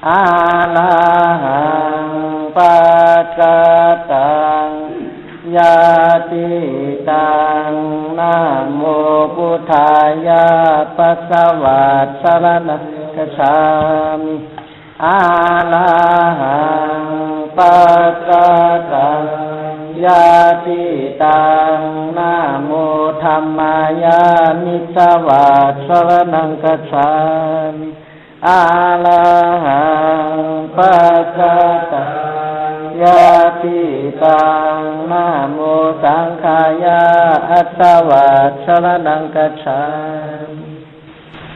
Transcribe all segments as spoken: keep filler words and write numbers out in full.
arahaṃ paccattaṃ ñātītaṃ. Namo buddhāya, bhagavā saraṇaṃ gacchāmi. Arahaṃ paccattaṃ ñātītaṃ. Namo dhammāya, missavā saraṇaṃ gacchāmi. Arahaṃ paccattaṃ ñātītaṃ. Namo saṅghāya, ajjhavā saraṇaṃ gacchāmi.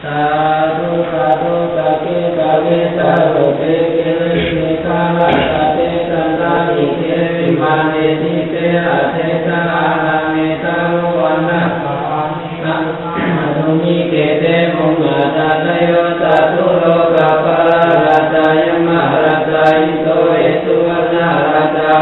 Sādhu, sādhu, sagge gave sarojjete, sikkhāpade santādhi devimāne, sīse āseṭṭha ārāme, taruvanagahane gehavatthumhi khette, bhummā cāyantu lokapālā, rājā yamarājā, indo vesuvanarājā,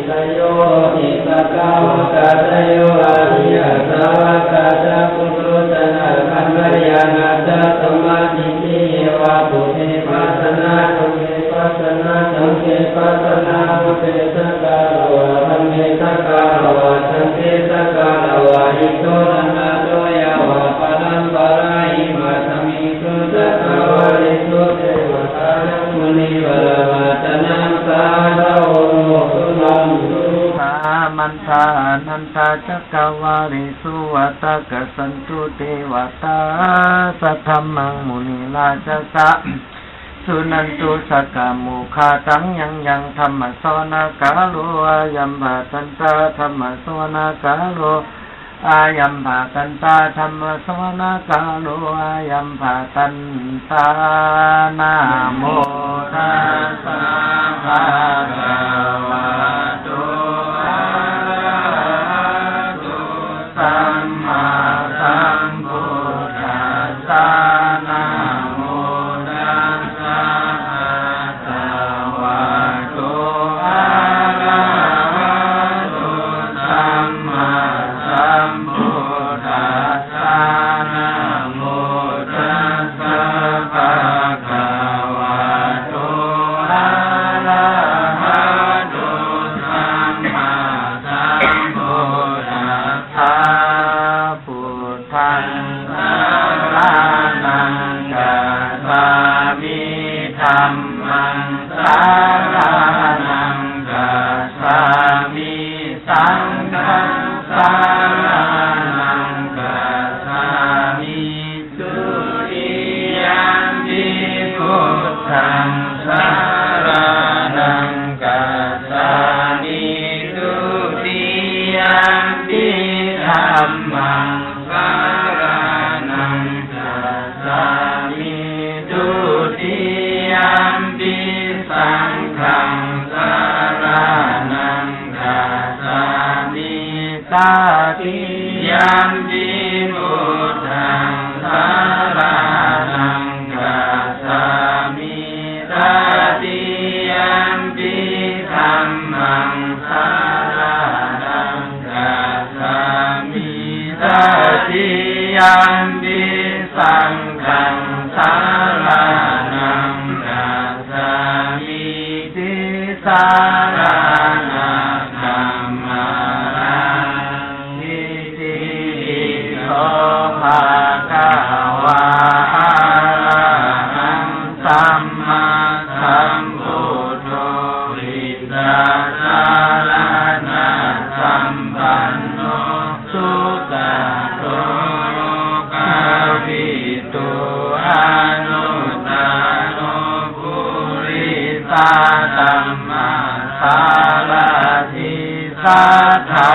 jayo hoti, sakkopādayo ariyassāvakā, ca puthujjanakalyāṇā, ca sammādiṭṭhi yeva buddhi, pasannā saṅghe, pasannā saṅghe, pasannā buddhe, sakkāravā dhamme, sakkāravā saṅghe, sakkāravā hito, nānāto yāva paramparā, imasmiṃ su cakkavāḷesu devatānaṃ munivaravacanaṃ sādhavo me suṇantu. Samantā cakkavāḷesu atrāgacchantu devatā, saddhammaṃ munirājassa suṇantu saggamokkhadaṃ. Ayaṃ dhammassavanakālo, ayaṃ bhadantā dhammassavanakālo, ayaṃ bhadantā dhammassavanakālo, ayaṃ bhadantā. Namo tassa bhagavato arahato sammāsambuddhassa. Namo tassa bhagavato arahato sammāsambuddhassa. Namo tassa bhagavato arahato sammāsambuddhassa. Buddhaṃ saraṇaṃ gacchāmi. Dhammaṃ saraṇaṃ gacchāmi. Saṅghaṃ saraṇaṃ gacchāmi. Dutiyampi buddhaṃ saraṇaṃ gacchāmi. Dutiyampi dhammaṃ saraṇaṃ gacchāmi. Dutiyampi saṅghaṃ saraṇaṃ gacchāmi. Tatiyampi buddhaṃ saraṇaṃ gacchāmi. Tatiyampi dhammaṃ saraṇaṃ gacchāmi. Tatiyampi saṅghaṃ saraṇaṃ gacchāmi. Tisaraṇagamanaṃ niṭṭhitaṃ. Iti pi so bhagavā arahaṃ sammāsambuddho vijjācaraṇasampanno sugato lokavidū anuttaro purisadammasārathi satthā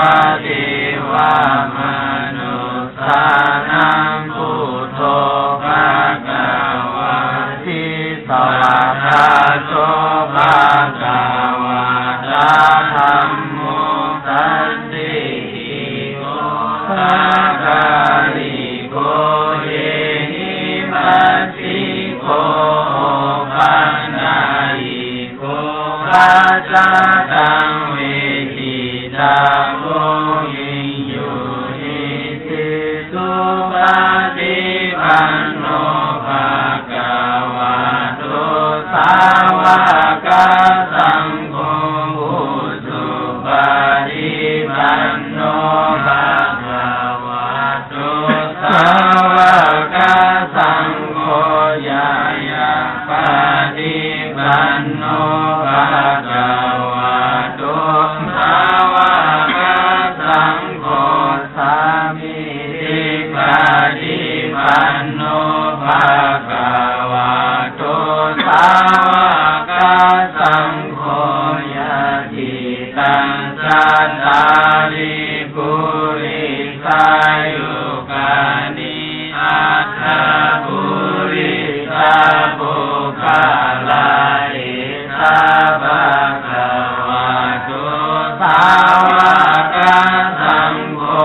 devamanussānaṃ buddho bhagavāti. Svākkhāto bhagavatā dhammo sandiṭṭhiko akāliko ehipassiko opanayiko paccattaṃ veditabbo viññūhīti. Supaṭipanno bhagavato Sāvakasaṅgho, ujupaṭipanno bhagavato sāvakasaṅgho, ñāyapaṭipanno bhagavato sāvakasaṅgho, sāmīcipaṭipanno bhagavato sāvakasaṅgho, yadidaṃ cattāri purisayugāni aṭṭha purisapuggalā, esa bhagavato sāvakasaṅgho,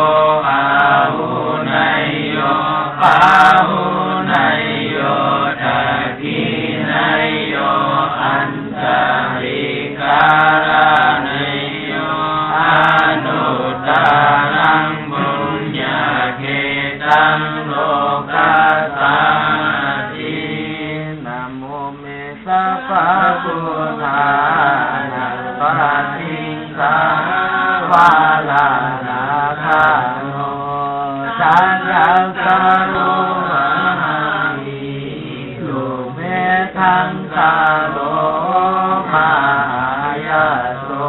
āhuneyyo pāhuneyyo dakkhiṇeyyo añjalikaraṇīyo, anuttaraṃ puññakkhettaṃ lokassāti. Namo me sabbabuddhānaṃ paṭisaṅkhārahitāyo, caññaṅkaro mahāvīro, meghaṅkaro mahāyaso,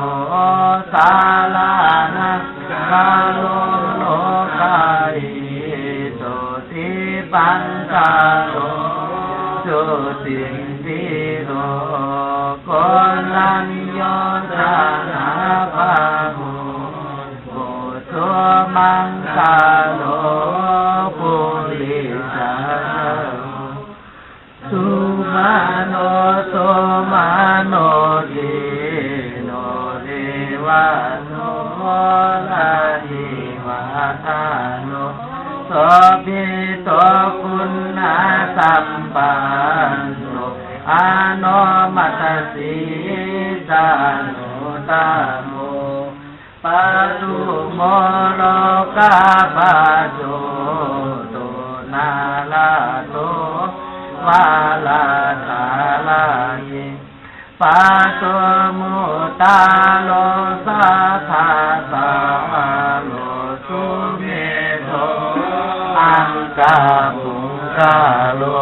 saraṇaṅkaro lokahito, dīpaṅkaro jotindiro, koṇḍañño janapālo, sumaṅgalo purisadammasūdato, sumano sumano dino, devano rativaḍḍhano, sobhito guṇasampanno, anomadassī januttamo, padumo lokapajjoto, nārado varadaraṇi, padumu taro sabbadvaro, sumedho aṅgapuṅgavo,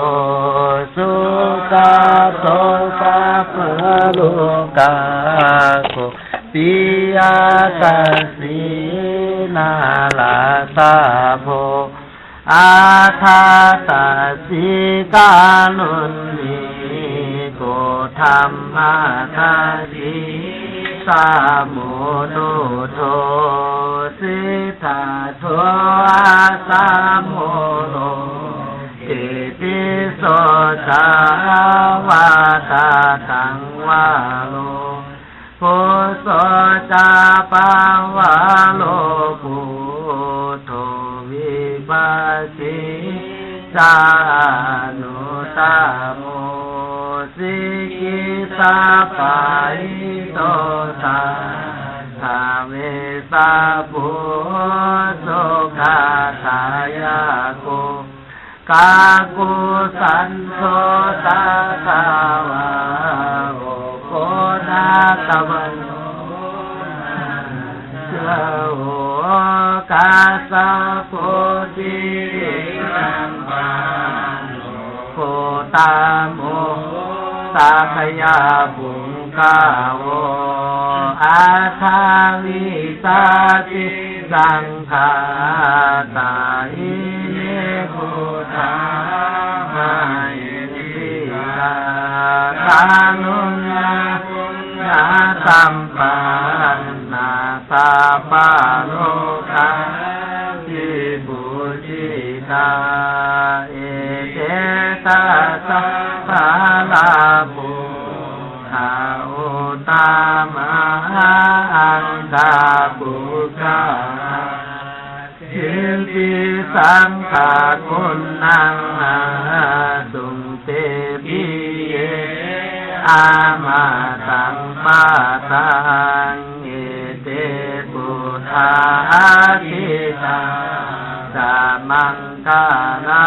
sujato sabbalokaggo, piyadassī narāsabho, atthadassī kāruṇiko, dhammadassī samuttado, siddhattho asamo loke, tisso ca vatatthaṃ varo, phusso ca pavaro buddho, vipassī ca anuttamo, sikhī ca pahito tassa, vessabhū sukhadāyako, kakusandho tathāgaro, koṇāgamano maṇisāro, kassapo sirīmaṃ pāṇo, gotamo sakyapuṅgavo, aṭṭhavīsati saṅ- ghātā, ime buddhā mahiddhikā, kāruññaguṇasampannā, sabbalokadhipūjitā, ete dasa balā buddhā, uttamā aṭṭha purisā, iti saṅghaguṇaṃ āsuṃ, te piye amataṃ padaṃ, ete buddhā atītā ca maṅgalā,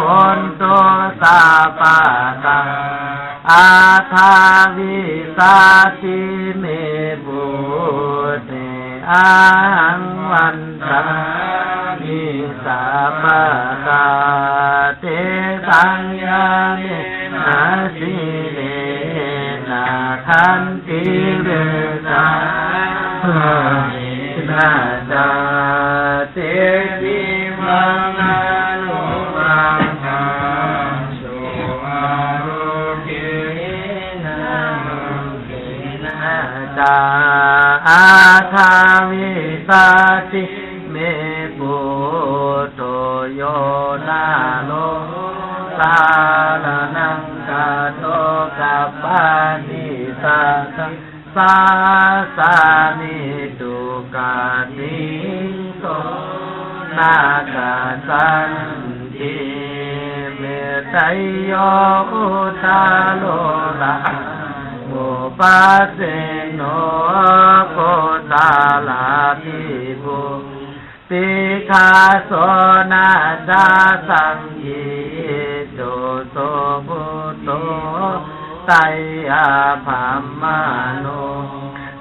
hontu sabbadā aṭṭhavīsati me bhūte ahaṃ vandāmi sabbadā. Tesaṃ ñāṇena sīlena khantivedha bhāvena ca, te ciraṃ anurakkhantu ārogena ca. Aṭṭhavīsati me putto yo naro saraṇaṃ gato, gabbhasīsataṃ sāsane dukkhasito na kassanti. Metteyyo udaro upasenno kosalābhipālito, dīghāso na ca saññitto, subhutto ca brāhmaṇo,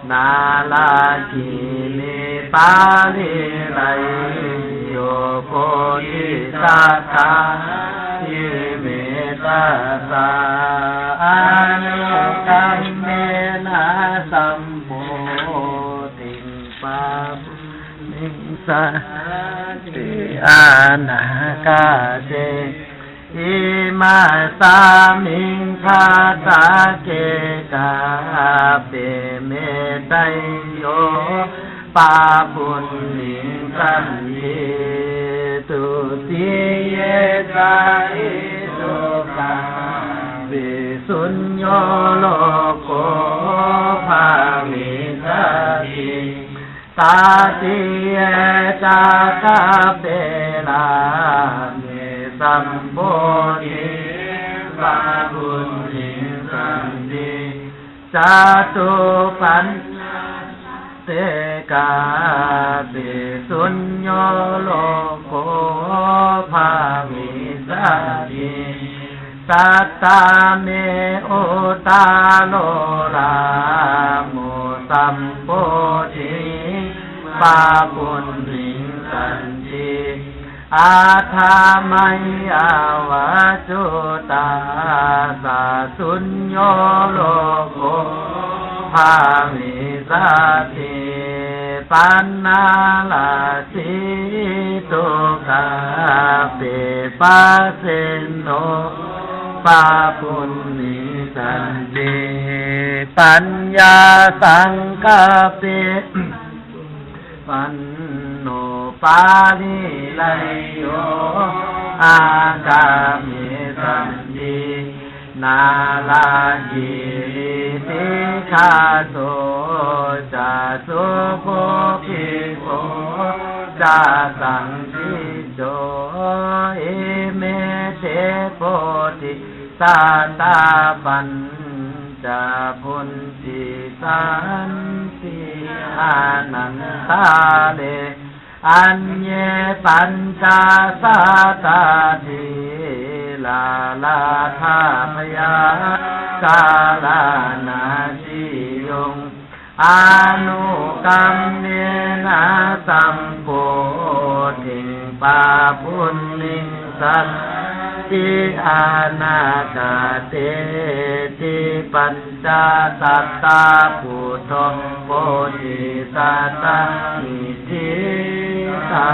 narāgini pariḷāhiko, bodhisattāti me tassa anukammena sambodhiṃ pāpu- -niṃ sati anāgate. Imasmiṃ jatakabbe metteyyo pāpuññiṃ janti. Dutiye ca etokabbe suñño loku bhavissati. Tatiye ca kabbe rāme sambodhiṃ pāpuññiṃ janti. Catuppaññāsekabbe suñño loku bhavissati. Sattā me udaro rāmo sambodhiṃ pāpuññiṃ janti. Aṭṭha mayā vaccutassa suñño loku bhavissati. Paññārasi- -tokabbe pasenno pāpuññiṃ janti. Paññāsaṅkappesupaṭipanno pariḷāho āgame janti. Narāgirī dīghāso ca subhuṭṭhiko ca saṇṭhito. Ime te bodhisattāno pañca bhūtisaṅghī anantare. Aññe pañcasatā thīrā rājabhaḷānaṃ sīyuṃ. Anukammena sambodhiṃ pāpuññiṃ janti anāgate. Ti pañcasatā putho bodhisattāni. Ṭhitā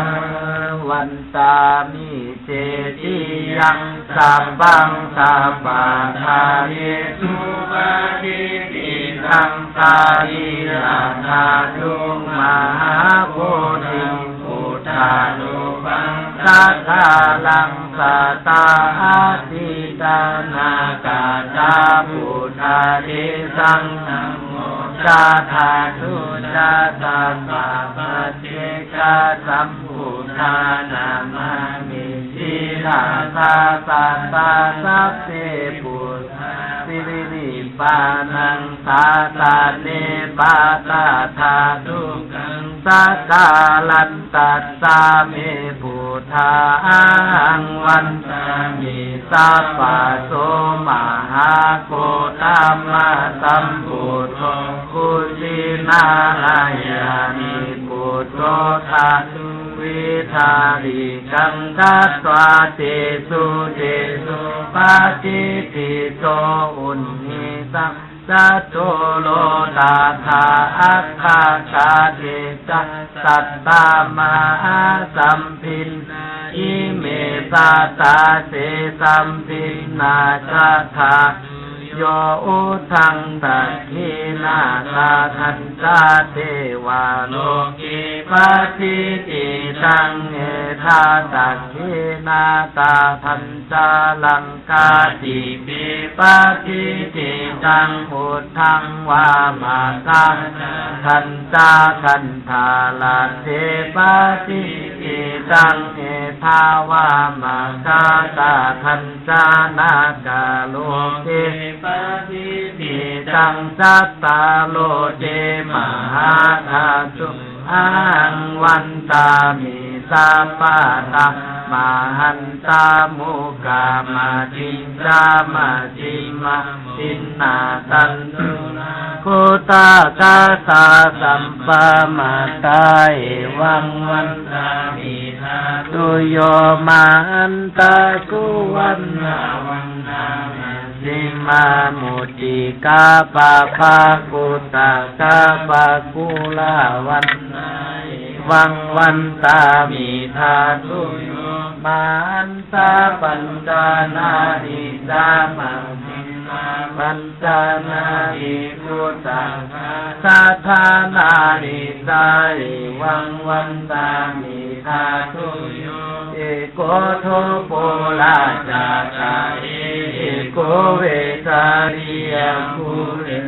vandāmi cetiyaṃ sabbaṃ sabbattha yesupaṭiṭṭhitaṃ sārīrikadhātuṃ mahābodhiṃ buddharūpaṃ sakalaṃ sadā. Atītānāgata buddhādīnaṃ namo ca dhātu ca sabbā paccekasam- -buddhā namāmi sirasā satthā. Sabbe buddhā pirinibbannaṃ sāsane pātā dhātukaṃ sakalaṃ tassa me bu- Buddhaṃ vandāmi sabbaso. Mahāgotamasambhūto kusinārayani buddho dhātuṃ vitarikaṃ katvā tesu desu patiṭṭhito uṇhissaṃ satthu lo tathā aggakāte ca sattā mahāsambhinnā ime satta sesaṃ bhinnā ca dhātuyo utthaṃ dakkhiṇā tathajja devaloke patiṭṭhitaṃ etha dakkhiṇā tathajja laṅkādīpe patiṭṭhitaṃ utthaṃ vāmaggaṃ tathajja gandhāragge patiṭṭhitaṃ etha vāmaggaṃ tathajja nāgaloke patiṭṭhitaṃ. Cattāro te mahādhātu ahaṃ vandāmi sabbadā mahantā. Mukhamaddhiñca majjhimapaddinā tato kuṭṭhakāsā sabbamattā evaṃ vandāmi dhātuyo mahantā. Suvaṇṇaṃ vandāmi majjhimā mucciká pāpāgūṭakā pāpūlā vandāmi evaṃ vandāmi dhātuyo mahantā. Pañcanābhī ca majjhimā pañcanābhī guṭṭakā saṭhānābhī ca evaṃ vandāmi dhātuyo. Eko thūpo rājagahī eko vesālī aṅgure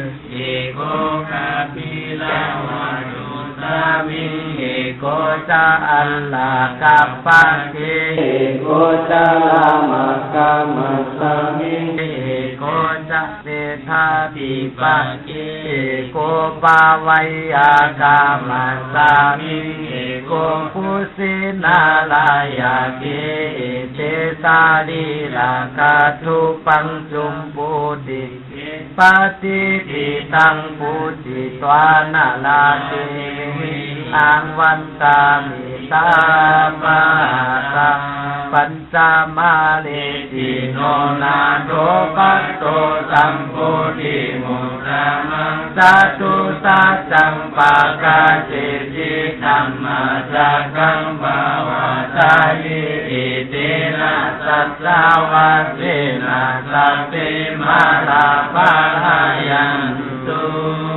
eko kapilavatthusmiṃ eko ca aḷākappake eko ca lāmakamāsmiṃ eko ca seṭṭhādhipake eko pāvayakamāsmiṃ eko kusinārayake. Ete sārīrakadhūpaṃ cumbudhi patiṭṭhitaṃ pūjitva nalāṭe vihaṃ vandāmi taṃ paṭipaṭitāya pañcamattarī. Tiṇṇo nātho patto sambodhimuttamaṃ catusaccān pakāseti dhammacakkam pavattaye. Etena saccavajjena sabbe mārā pahāyantu.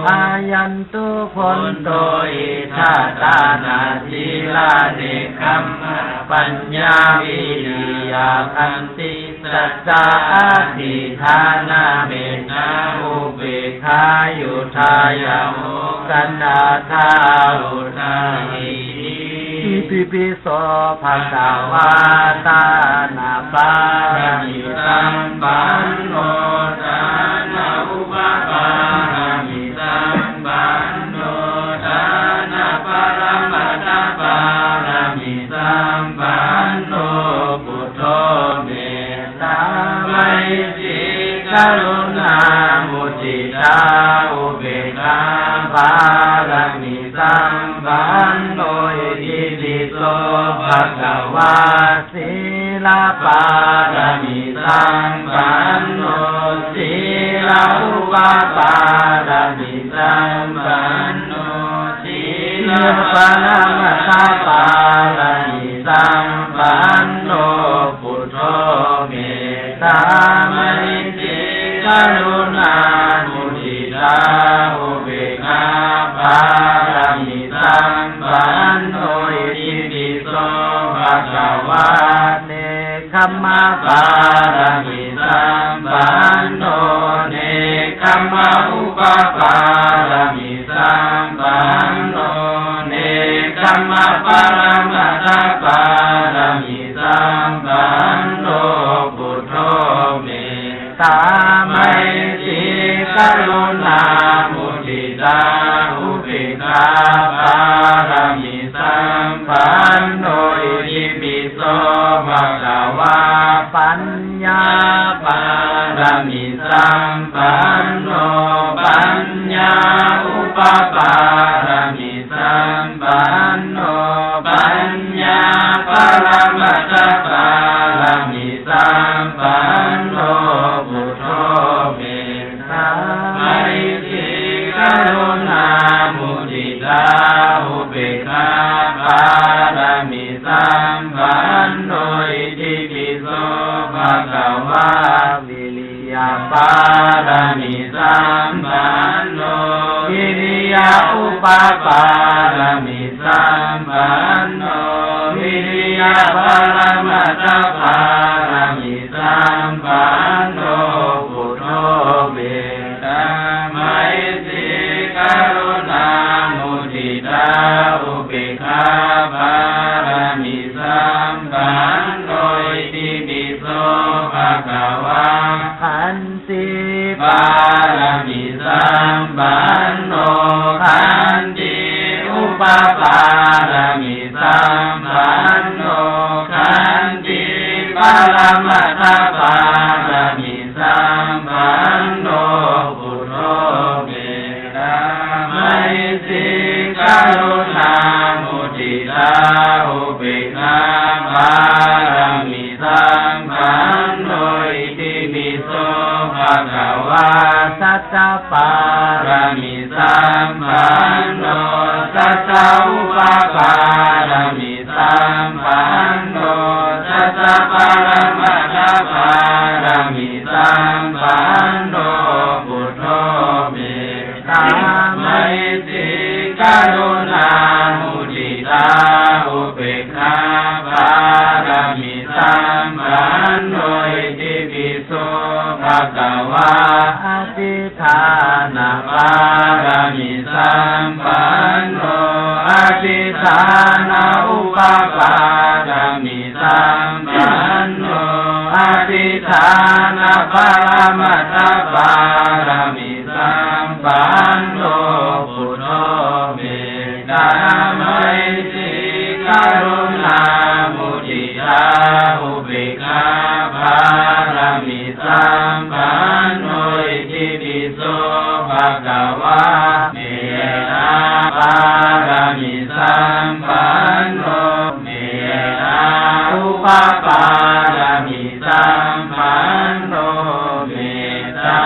Bhayantu bhonto idaṭṭhānā sīlā nekkhamma paññā viriya khanti saccā adhiṭṭhānā mettā upekkhā yutthāya hokaṇhātha udāsīti. Itipi so bhagavā dāna pāramī sampanno dāna upapāramī sampanno dāna paramattha pāramī sampanno buddho mettā maitrī karuṇā muditā upekkhā pāramī sampanno. Itipi so bhagavā sīla pāramī sampanno sīla upapāramī sampanno sīla paramattha pāramī sampanno buddho mettā maitrī karuṇā muditā upekkhā pāramī sampanno. Itipi so bhagavā nekkhamma pāramī sampanno nekkhamma upapāramī sampanno nekkhamma paramattha pāramī sampanno buddho mettā maitrī karuṇā muditā upekkhā pāramī sampanno. Itipi so bhagavā. Paññāpāramī sampanno, paññāupapāramī sampanno, paññāparamatthapāramī sampanno buddho me tā. Maitrī karuṇā muditā upekkhā pāramī sampanno, itipi so bhagavā. Viriya pāramī sampanno, viriya upapāramī sampanno, viriya paramatthapāramī sampanno buddho me tā. Maitrī karuṇā muditā upekkhā pāramī sampanno, itipi so bhagavā. Khan tī pāramī sampanno, khanti upapāramī sampanno, khanti paramatthapāramī sampanno buddho me tā. Maitrī karuṇā muditā upekkhā pāramī sampanno, itipi so bhagavā. Satta pāramī sampanno, satta upapāramī sampanno, satta paramatthapāramī sampanno buddho me tā. Maitrī karuṇā muditā upekkhā pāramī sampanno, itipi so bhagavā. Adhiṭṭhāna pāramī sampanno, adhiṭṭhāna upapāramī sampanno, adhiṭṭhāna paramatthapāramī sampanno buddho me tā. Maitrī karuṇā muditā upekkhā pāramī sampanno, itipi so bhagavā. Mettā pāramī sampanno, mettā upapāramī sampanno, mettā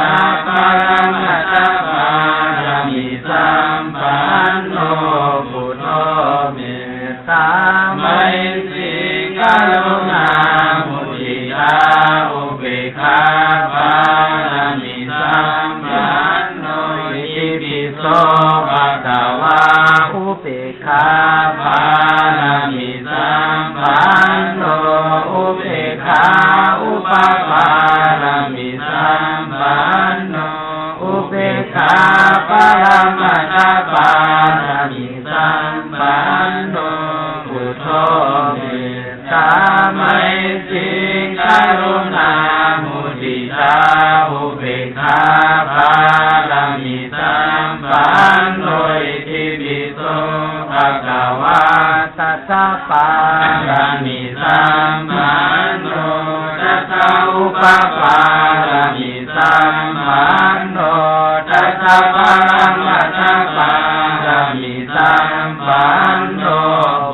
paramatthapāramī sampanno buddho me tā. Maitrī karuṇā muditā upekkhā pāramī sampanno, itipi so bhagavā. Upekkhā pāramī sampanno, upekkhā upapāramī sampanno, upekkhā paramatthapāramī sampanno buddho me tā. Maitrī karuṇā muditā upekkhā pāramī sampanno, itipi so bhagavā. Satta pāramī sampanno, satta upapāramī sampanno, satta paramatthapāramī sampanno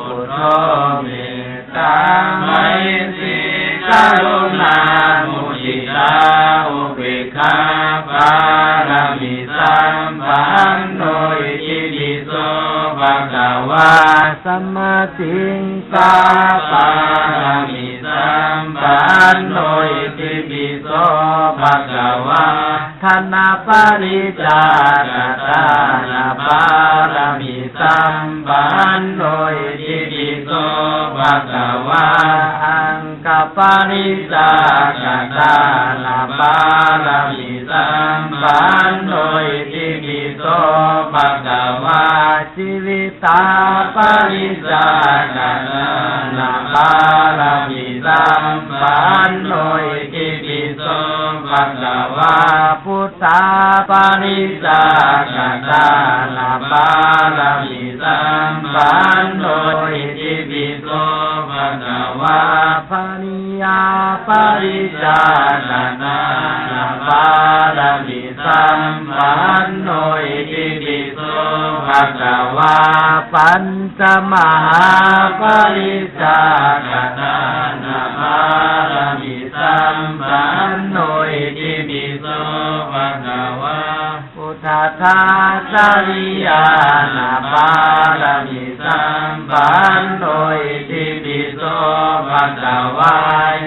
buddho me tā. Maitrī karuṇā muditā upekkhā pāramī sampanno, itipi so bhagavā. Samādhiṃsā pāramī sampanno, itipi so bhagavā. Dāna paricāga dāna pāramī sampanno, itipi so bhagavā. Aṅga paricāga dāna pāramī sampanno, itipi so bhagavā. Jīvitā paricāga dāna pāramī sampanno, itipi so bhagavā. Puttāparicāga dāna pāramī sampanno, itipi so bhagavā. vā pariyyāya parittānānāpāramī sampanno itipi so bhagavā. Pañca mahāpariccānānāpāramī sampanno itipi so bhagavā. Udadhācariyānāpāramī sampanno itipi so bhagavā.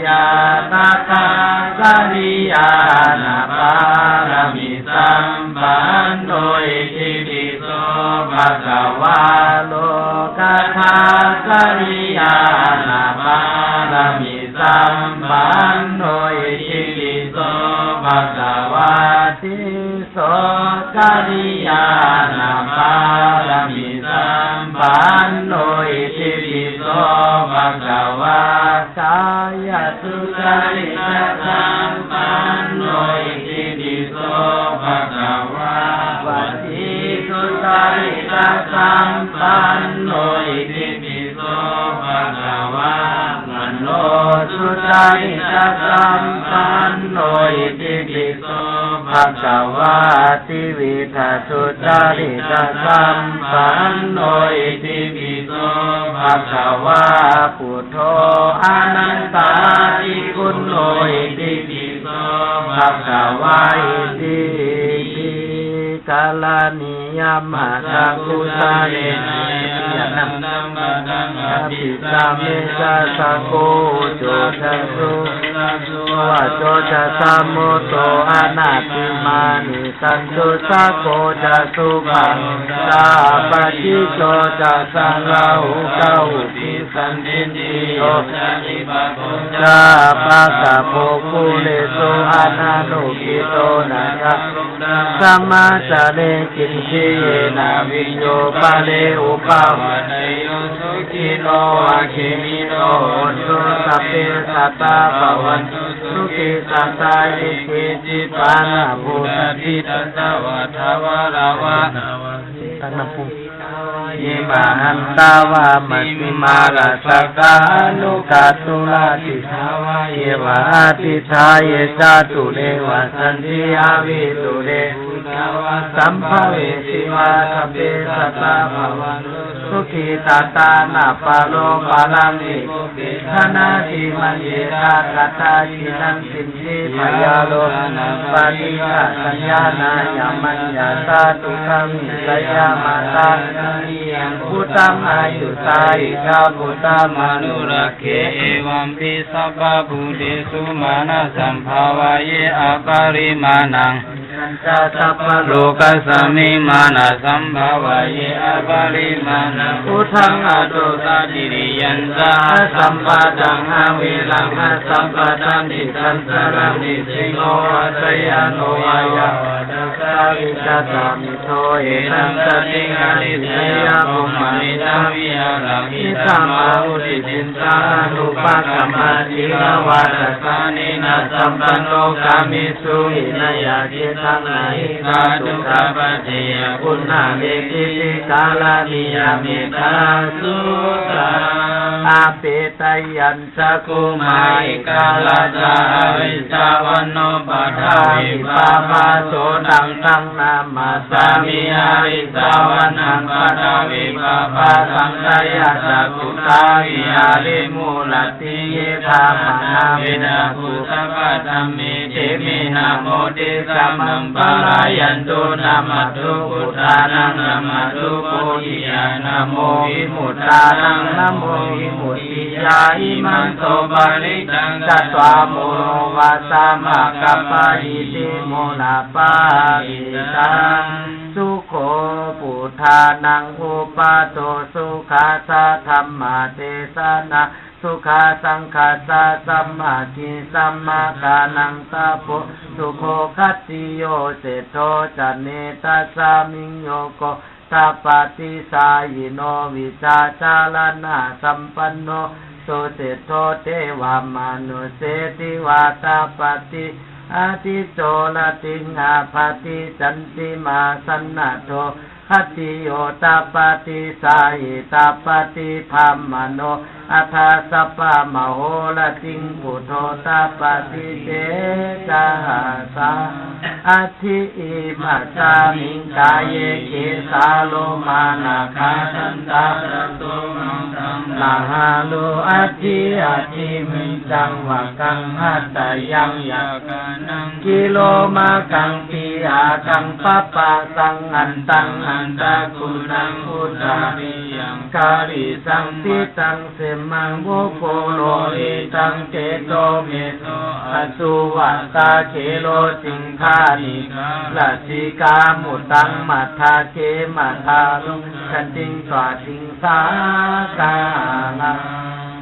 Ñātakācariyānāpāramī sampanno itipi so bhagavā. Lokadhācariyānāpāramī sampanno itipi so bhagavā. Tisso cariyānāpāramī sampanno itipi so bhagavā. Kāyasucaritasampanno itipi so bhagavā. Vacīsucaritasampanno itipi so bhagavā. Manosucaritasampanno itipi so bhagavā. Tividhasucaritasampanno itipi so bhagavā. Buddho anantādiguṇo itipi so bhagavā. Itipi karaṇī yamassa kusalena yānaṃ sampadaṃ abhisamecca. Sakko ujū ca suvaco cassa mudu anatimānī santussako ca subharo ca appakicco ca sallahukavutti santindriyo ca nipako ca appagabbho kulesu ananugiddho. Na ca samācare kiñci yena viññū pare upavadeyyuṃ. Sukhino vā khemino hontu sabbe sattā bhavantu sukhitattā. Ye keci pāṇabhūtatthi tasā vā thāvarā vā ye mahantā vā missarā sakkā aṇukathūlā disā vā ye vā atiṭṭhā ye ca dūre vasanti avidūre bhūtā vā sambhavesī vā sabbe sattā bhavantu sukhitattā. Na paro paraṃ nikubbetha nātimaññetha katthaci naṃ kiñci byārosanā paṭighasaññā nāññamaññassa dukkhamiccheyya. Mātā yaṃ puttaṃ aññussāhi taṃ puttamanurakkhe evampi sabbabhūtesu mānasambhāvaye aparimāṇaṃ. Sabbalokasmiṃ mānasambhāvaye aparimāṇaṃ. Uddhaṃ adho ca tiriyañca asambādhaṃ averaṃ asapattaṃ. Tiṭṭhañcaraṃ nisinno vā sayāno vā yāvatassa vigatamiddho. Etaṃ satiṃ adhiṭṭheyya brahmametaṃ vihāraṃ idhamāhu. Diṭṭhiñca anupagamma sīlavā dassanena sampanno kāmesu vineyya gedhaṃ na hi jātu gabbhaseyyaṃ punaretīti. Karaṇīyamettasuttaṃ. Apetayañcakkhumā ekarājā avissāvaṇṇo paṭhavippabhāso. Taṃ taṃ namassāmi avissāvaṇṇaṃ paṭhavippabhāsaṃ. Tayajja guttā viharemu ratti ye brāhmaṇā vedagū sabbadhamme te me namo te ca maṃ pālayantu. Namatthu buddhānaṃ namatthu bodhiyā namo vimuttānaṃ namo vimuttiyā. Imaṃ so parittaṃ katvā moro vāsamakappā iti moro parittaṃ. Sukho buddhānaṃ uppādo sukhā saddhammadesanā sukhā saṅghassa sāmaggī samaggānaṃ tapo sukho. Khattiyo seṭṭho janetasmiṃ yo gottapaṭisārino vijjācaraṇasampanno suseṭṭho devamanussena divatapati ādicco rattiṃ ābhāti candimā sannaddho Sattiyo tapati sāyī tapati brāhmaṇo, atha sabbamahorattiṃ buddho tapati tejasā. Atthi imasmiṃ kāye kesā lomā nakhā dantā nahārū, atthi atthi viñjaṃ vakkaṃ hadayaṃ yakkhānaṃ, kilomakaṃ piyakaṃ papāsaṃ, antaṃ antaguṇaṃ udariyaṃ karīsaṃ, pittaṃ semmaṃ upurohitaṃ, keto medo asūvasā, khero siṅghāṇikā lasikā, muttaṃ matthake mathāluṃ, santiṃ twātiṃsakāraṃ.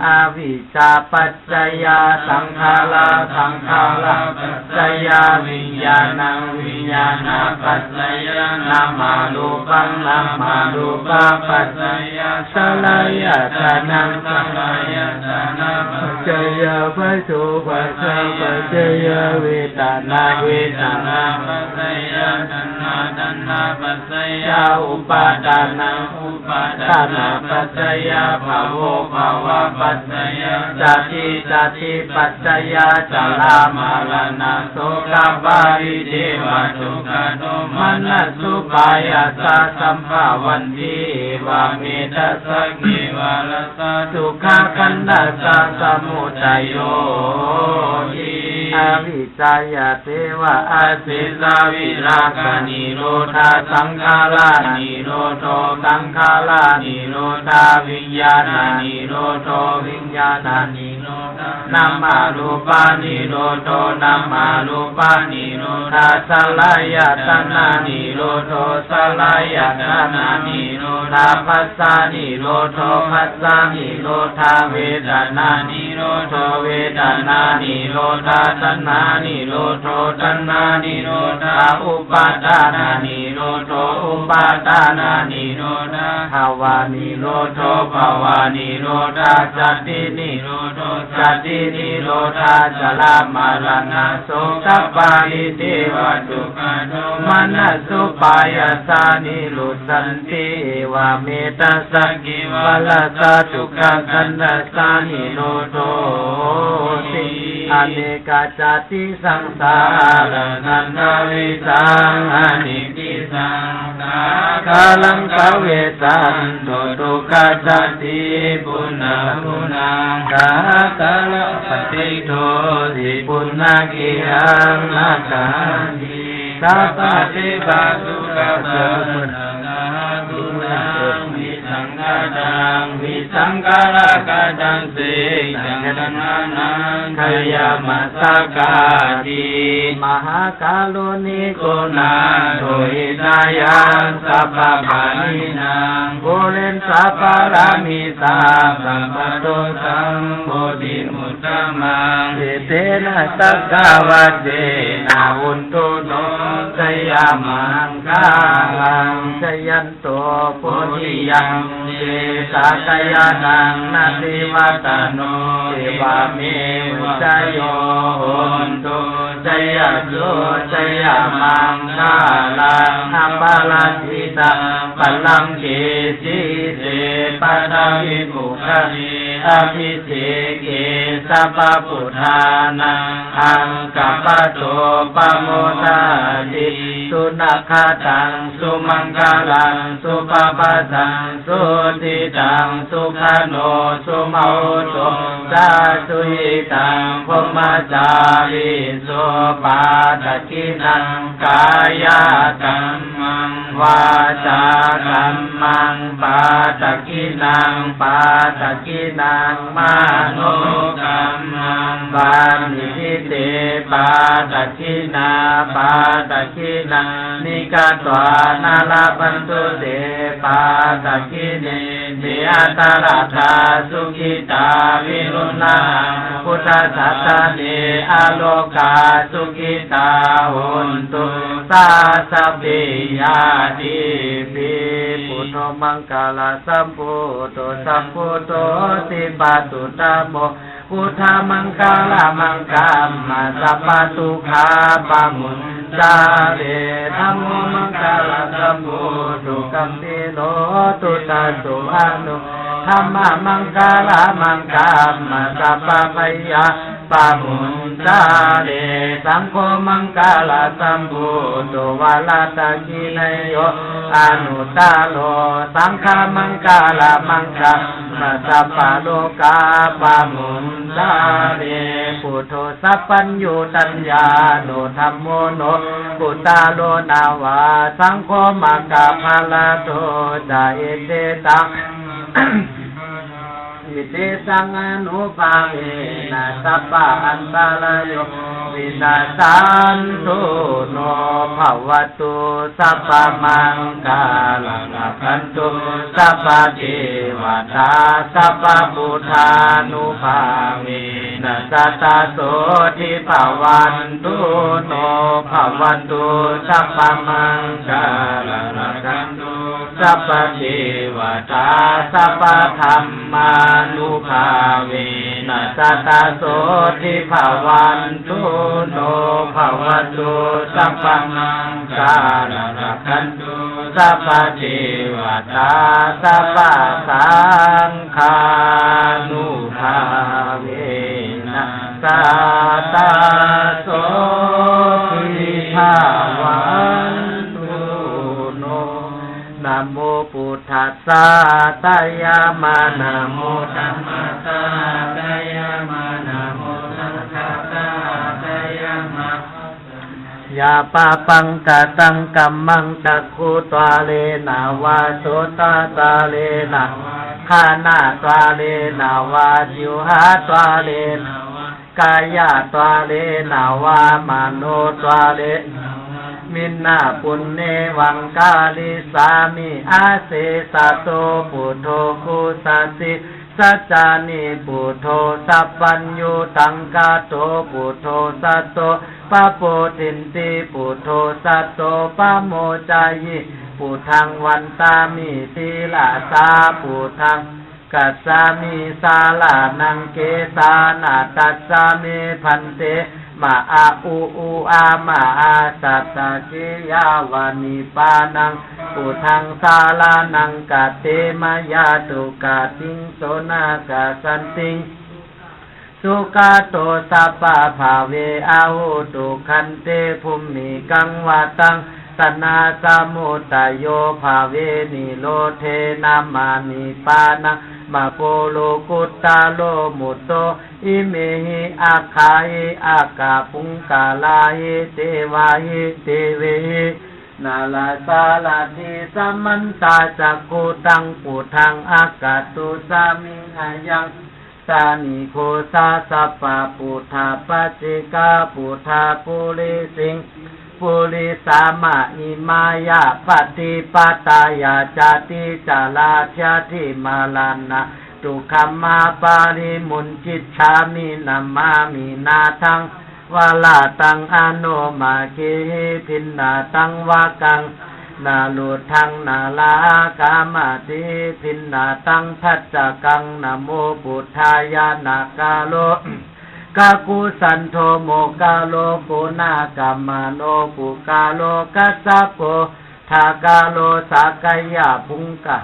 Avijjāpaccayā saṅkhārā, saṅkhārapaccayaṃ viññāṇaṃ, viññāṇapaccayā nāmarūpaṃ, nāmarūpapaccayā saḷāyatanaṃ, saḷāyatanapaccayā phoṭṭhabbapaccayaṃ, vedanā, vedanāpaccayā taṇhā, taṇhāpaccayā upādānaṃ, upādānapaccayā bhavo, bhavapaccayā jāti, jātipaccayā jarāmaraṇā sokaparidevadukkhadomanassupāyāsā sambhavanti, evametaṃ saggevaramassa dukkhakkhandhassa samudayo ti. Avijjāya tveva asesavirāganirodho, saṅkhāranirodho, saṅkhāranirodho, viññāṇanirodho, viññāṇanirodho, nāmarūpanirodho, nāmarūpanirodho, saḷāyatananirodho, saḷāyatananirodho, phassanirodho, phassanirodho, vedanānirodho, vedanānirodho, taṇhānirodho, taṇhānirodho, upādānanirodho, upādānanirodho, bhavanirodho, bhavanirodho, jātinirodho, jātinirodho, jarāmaraṇasokaparidevadukkhadomanassupāyāsā nirujjhanti, evametaṃ saggevaramassa dukkhakkhandhassa nirodho ti. Anekajātisaṃsārasataṃ viraṃ, anekajātisaṃsārasataṃ viraṃ, saṅkhāraṃ avessantu dukkhajāti punapunaṃ, saṅkhārapaṭigho ti punakkhiyaṃ na cāti, sabbadeva dukkhassa. Saṅkhāraṃ visaṅkhāraṃ, visaṅkhāraṃ kataṃ sitaṃ, taṃ taṇhānaṃ khayamassakāti. Mahākāruṇiko nātho, hitāya sabbapāṇinaṃ, pūretvā pāramī sabbā, patto sambodhimuttamaṃ, etena saccavajjena, hotu no jayamaṅgalaṃ. Jayan to bodhiyā mūle, sakyānaṃ nandivaḍḍhano, evameva jayo hotu, jayassu jayamaṅgalaṃ. Aparājitapallaṅke, sīse paṭhavipokkhare, abhiseke sabbabuddhānaṃ, aggappatto pamodati. Sunakkhattaṃ sumaṅgalaṃ, supabhātaṃ suhuṭṭhitaṃ, sukhaṇo sumuhutto ca, suyiṭṭhaṃ brahmacārisu. Padakkhiṇaṃ kāyakammaṃ, vācākammaṃ padakkhiṇaṃ, padakkhiṇaṃ manokammaṃ, paṇidhī te padakkhiṇā, padakkhiṇāni katvāna, labhantu te padakkhiṇe. Te atthaladdhā sukhitā, viruḷhā buddhasāsane, arogā sukhitā hontu, saha sabbehi ñātibhi. Buddho maṅgalasambuddho, sabbuddho dipvatuttamo, buddhaṃ maṅgalamuttamaṃ, sabbadukkhā pamuñci Dhammo maṅgalasambhūto gambhīro duddaso aṇuruddho. Dhammamaṅgalam dhammasaṅghapaccayabhāvaṃ. Saṅgho maṅgalasambhūto varadakkhiṇeyyo anuttaro. Saṅghamaṅgalam dhammasabbalokadhammaṃ. Buddho sabbaññutañāṇo dhammo lokuttaro nava. Saṅgho maggaphalaṭṭho ca icchitaṃ icchitaṃ-anupāyena sabba-antarāyo vinassantu no. Bhavatu sabbamaṅgalaṃ rakkhantu sabbadevatā sabbabuddhānubhāvena sadā sotthī bhavantu no. Bhavatu sabbamaṅgalaṃ rakkhantu sabbadevatā sabbadhammānubhāvena sadā sotthī bhavantu no. Bhavatu sabbamaṅgalaṃ rakkhantu sabbadevatā sabbasaṅghānubhāvena sadā sotthī bhavantu no. Namo buddhassa. Sādayama. Namo dhammassa. Sādayama. Namo saṅghassa. Sādayama. Yā pāpaṃ kataṃ kammaṃ cakkhudvārena vā sotadvārena vā ghānadvārena vā jivhādvārena vā kāyadvārena vā manodvārena vā hinā puññevaṃ karissāmi. Asesato buddho bujjati. Saccāni buddho sabbaññutaṃ kāto buddho satto pabodhati. Buddho satto pamodayi buddhaṃ vandāmi. Sirasā buddhaṃ gacchāmi saraṇaṃ. Kesāna gacchāmi bhante? Mā a u u a ma a. Satta ciyāva nibbānaṃ buddhaṃ saraṇaṃ gatāmi. Yā duggatiṃ so na gacchati sugato sabbabhave. Ahu dukkhante bhūmikaṃ vataṃ taṇhāsamudayo bhave nirodhe nāma nibbānamaggo lokuttaro mutto. Imehi aggāhi aggapuggalahi devāhi devehi nārāsārathi samantā cakkhugaṃ buddhaṃ aggato sāmi. Ayaṃ sārīghosa sabbabuddhapaccekabuddha purisaṃ purisamā imāya paṭipattayā jāti jarā byādhi maraṇa dukkham aparimucchitha. Namāmi nāthaṃ varadaṃ anomaggihi bhinnataṃ vaggaṃ narutthaṃ nārāgaṃ ativiññataṃ dhajaggaṃ. Namo buddhāya. Nāgalo kakusandho moggallāno koṇāgamano puggalā kassapo thaṇhāgaro sakyapuṅgava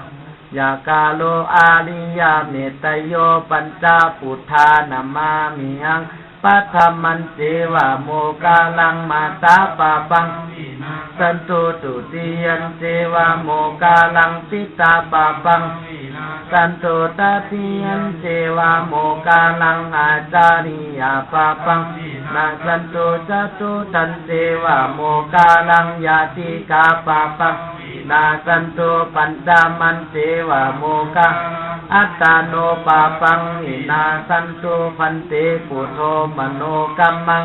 yakkhaṅgaro ariyametteyyo pañca buddhā namāmihaṃ. Paṭhamañceva moggallānaṃ mātā pāpaṃ vināsantu, dutiyañceva moggallānaṃ pitā pāpaṃ vināsantu, tatiyañceva moggallānaṃ ācariyapāpaṃ vināsantu, catutthañceva moggallānaṃ ñātikā pāpaṃ vināsantu, pañcamañceva moggallānaṃ attāno pāpaṃ vināsantu. Bhante, kuṭṭho manokammaṃ,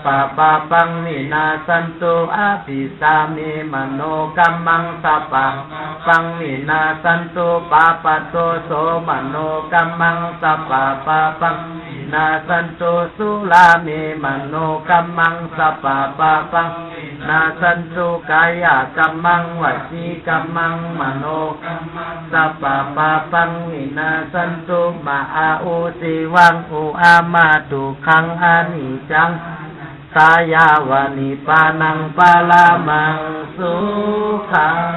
sabbapāpaṃ vināsantu. Abhijjhāme manokammaṃ, sabbapāpaṃ vināsantu. Pāpaggaho manokammaṃ, sabbapāpaṃ vināsantu. Surāme manokammaṃ, sabbapāpaṃ vināsantu. Kāyakammaṃ, vacīkammaṃ, manokammaṃ, sabbapāpaṃ vināsantu. Mā ā u sīvaṃ u a ma dukkhaṃ aniccaṃ tayāva nibbānaṃ paramaṃ sukhaṃ.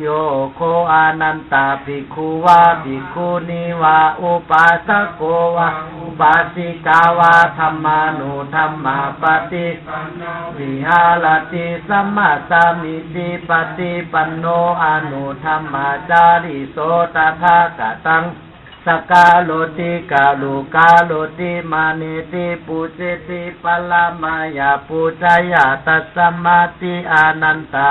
Yo kho ānanda bhikkhu vā bhikkhunī vā upāsako vā upāsikā vā dhammānudhammapaṭipanno viharati sammāsamīci paṭipanno anuddhammacārī so tathāgataṃ sakkāroti kārukāroti māneti pūjeti paramāya pūjāya tasmāti ānanda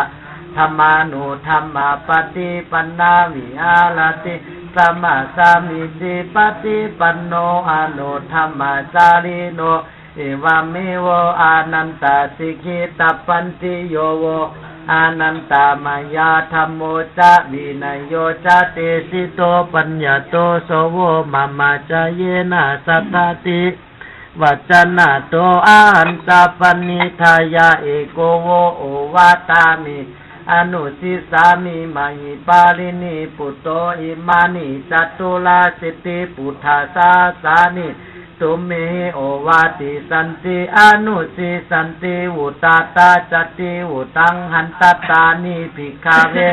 dhammānudhammapaṭipannā viharati sammāsamīci paṭipanno anuddhammacārino evameva ānanda sikkhitabbanti. Yo vo ānanda mayā dhammo ca vinayo ca desito paññato so vo mama cayena saddati vacanato ahañca paṇidhāya eko vo ovatthāmi anusīsāmi mahipālinibbutto. Imāni caturāsīti buddhasāsāni tumhehi ovattisañci anusīsañci vuttā ca divuttaṃ hantattāni bhikkhave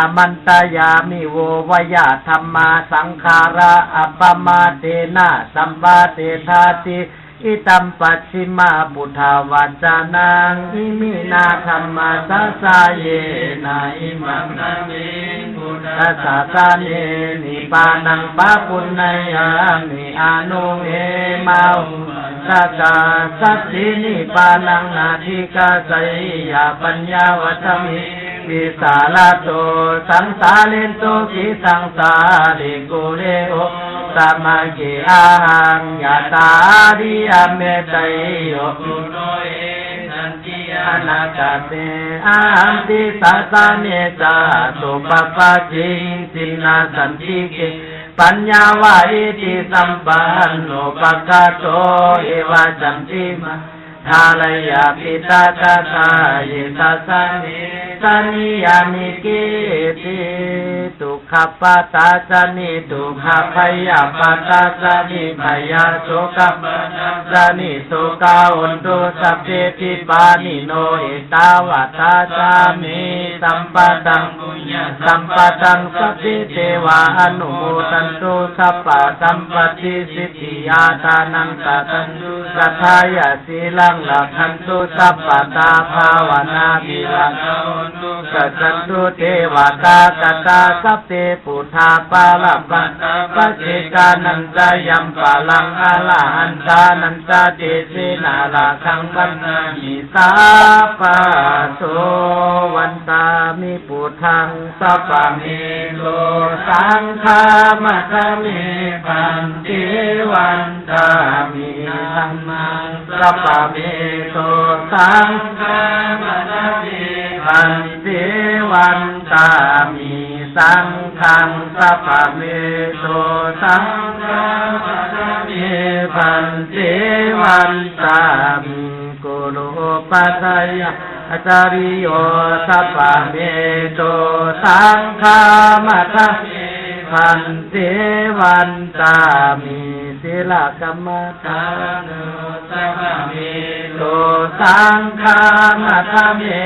āmantayāmi vo vaya dhammā saṅkhārā appamādena sampādedhāti. Idam pacchimabuddhavacanaṃ iminā dhammasāyena imaṃ dhammehi buddhasāsane nibbānaṃ pāpuṇeyyāmi anūhema upāsakā. Saddhi nibbānaṃ nadhikāseyya paññā vadame visārato saṃsāresu khīṇasaṅsāre kulesu tamake ahaṃ yathā ariyametteyyo buddho anaggate ahampi sāsane jāto pabbājehi cinasañcike paññā va itthi sampanno pakato evañcantimā dharāya pitakatthaye sāsane sanniyāmiketi. Dukkhappattā ca niddukkhā bhayappattā ca nibbhayā sokappattā ca nissokā hontu sabbepi pāṇino. Ettāvatā ca amhehi sambhataṃ puññasampadaṃ sabbe devā anumodantu sabbasampattisiddhiyā. Dānaṃ dadantu saddhāya sīlaṃ rakkhantu sabbadā bhāvanābhiratā hontu gacchantu devatāgatā. Sabbe buddhā balappattā paccekānañca yaṃ balaṃ arahantānañca tejena rakkhaṃ bandhāmi sabbaso. Vandāmi buddhaṃ sabbaṃ me so saṅgham atha me bhante. Vandāmi dhammaṃ sabbaṃ me so saṅgham atha me bhante. Vandāmi saṅghaṃ sabbaṃ me so saṅgham atha me bhante. Vandāmi guru upajjhāyā ācariyū sabbaṃ me so saṅgham atha me bhante. Vandāmi sīlakammadāno sabbaṃ me so saṅgham atha me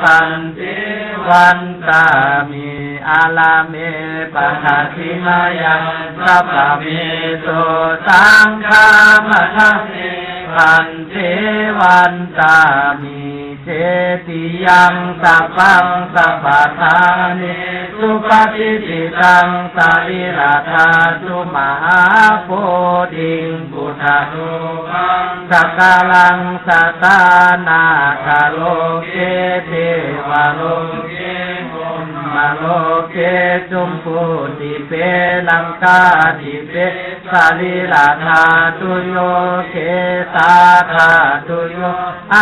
bhante. Vandāmi ārāme pattadhimayaṃ sabbaṃ me so saṅgham atha me bhante. Vandāmi cetiyaṃ sabbaṃ sabbaṭṭhānesu patiṭṭhitaṃ sārīradhātumahābodhiṃ buddharūpaṃ sakalaṃ sadā nāgaloke devaloke brahmaloke jambudīpe laṅkādīpe sārīradhātuyo kesādhātuyo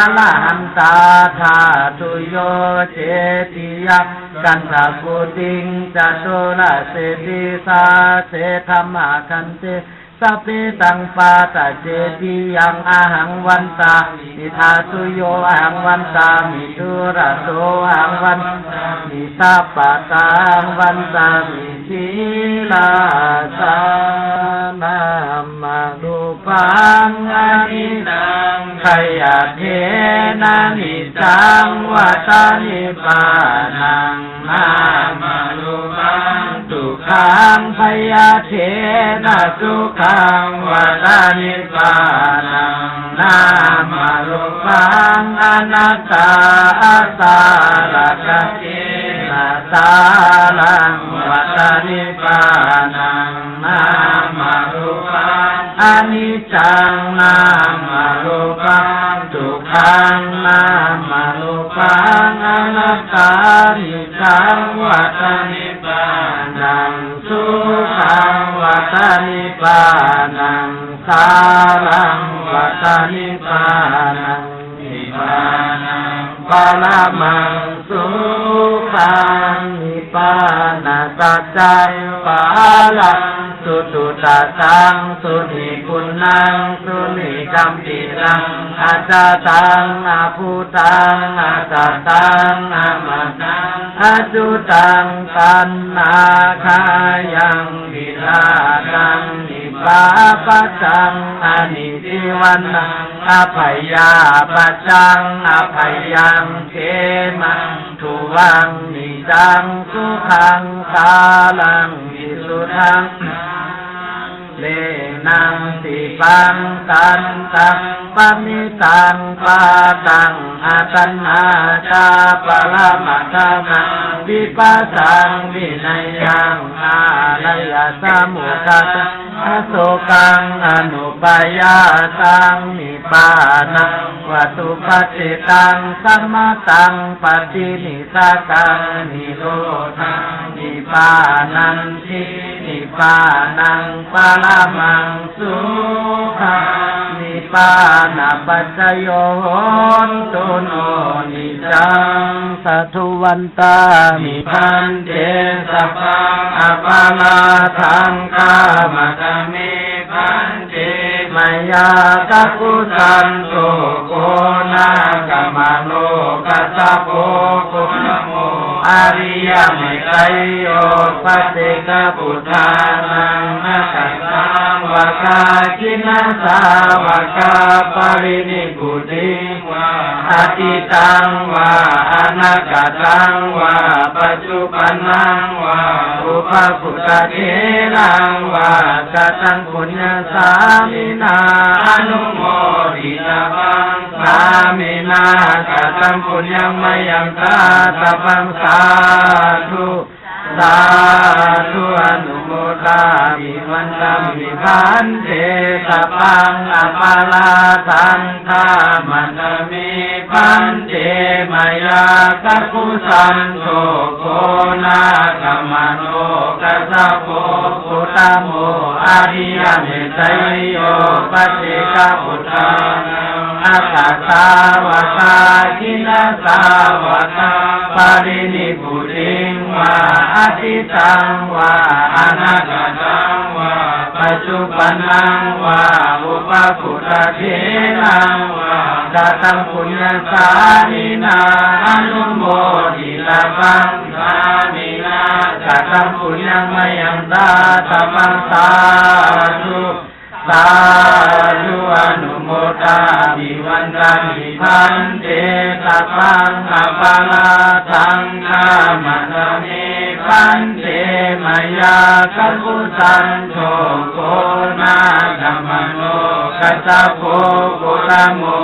arahantāthātuyo cetiyaṃ gandhakuṭiṃ caturāsītisahassaṃ dhammaggaṃ te sabbe taṃ paṭicetiyaṃ ahaṃ vandāmi dhātuyo ahaṃ vandāmi dūrato ahaṃ vandāmi sabbattha ahaṃ vandāmi Sīlassa nāmarūpaṃ aniccaṃ, byaḍḍhena niccaṃ vata nibbānaṃ nāmarūpaṃ dukkhaṃ, byaḍḍhena sukhaṃ vata nibbānaṃ nāmarūpaṃ anattā, asārakaccena sāraṃ vata nibbānaṃ nāmarūpaṃ aniccaṃ nāmarūpaṃ dukkhaṃ nāmarūpaṃ anattā niccaṃ vata nibbānaṃ sukhaṃ vata nibbānaṃ sāraṃ vata nibbānaṃ nibbānaṃ paramaṃ sukhaṃ nibbānasaccaṃ paraṃ suddhasataṃ suniguṇaṃ sunigampitaṃ ajātaṃ abhūtaṃ asattaṃ amataṃ accutaṃ taṇhāgāyaṃ virāgaṃ nibbapajaṃ anijjivaṇṇaṃ abyāpajaṃ abhayaṃ khemaṃ tuvaṃ niccaṃ sukhaṃ sāraṃ visuddhaṃ lenaṃ dīpaṃ santaṃ pamitaṃ pātaṃ ataṇhā ca paramatthaṃ vipassaṃ vinayaṃ ārayasmuggataṃ asokaṃ anupāyāsaṃ nibbānaṃ va supatiṭṭhaṃ samatthaṃ paṭinissaggaṃ nirodhaṃ nibbānanti nibbānaṃ paramaṃ sukhaṃ nibbānapaccayo hontu no niccaṃ. Sādhu vandāmi bhante sabbaṃ aparādhaṃ khamatha me bhante mayā kakusandho konāgamano kassapo gotamo ariyametteyyo paccekabuddhānaṃ aggasāvakā jinasāvakā parinibbuti vā atītaṃ vā anāgataṃ vā paccuppannaṃ vā upabuddhatheraṃ vā kataṃ puññassāminā anumoditabbaṃ sāminā kataṃ puññaṃ mayhaṃ dātabbaṃ sādhu sādhu anumodāmi vandāmi bhante sabbaṃ aparādhaṃ khamatha me bhante mayā kakusandho konāgamano kassapo gotamo ariyametteyyo paccekabuddhānaṃ aggasāvakā jinasāvakā parinibbu tiṃ vā atītaṃ vā anāgataṃ vā paccuppannaṃ vā upabuddhatheraṃ vā kataṃ puññassāminā anumoditabbaṃ sāminā kataṃ puññaṃ mayhaṃ dātabbaṃ sādhu sādhu anumodāmi vandāmi bhante sabbaṃ aparādhaṃ khamatha me bhante mayā kakusandho konāgamano kassapo gotamo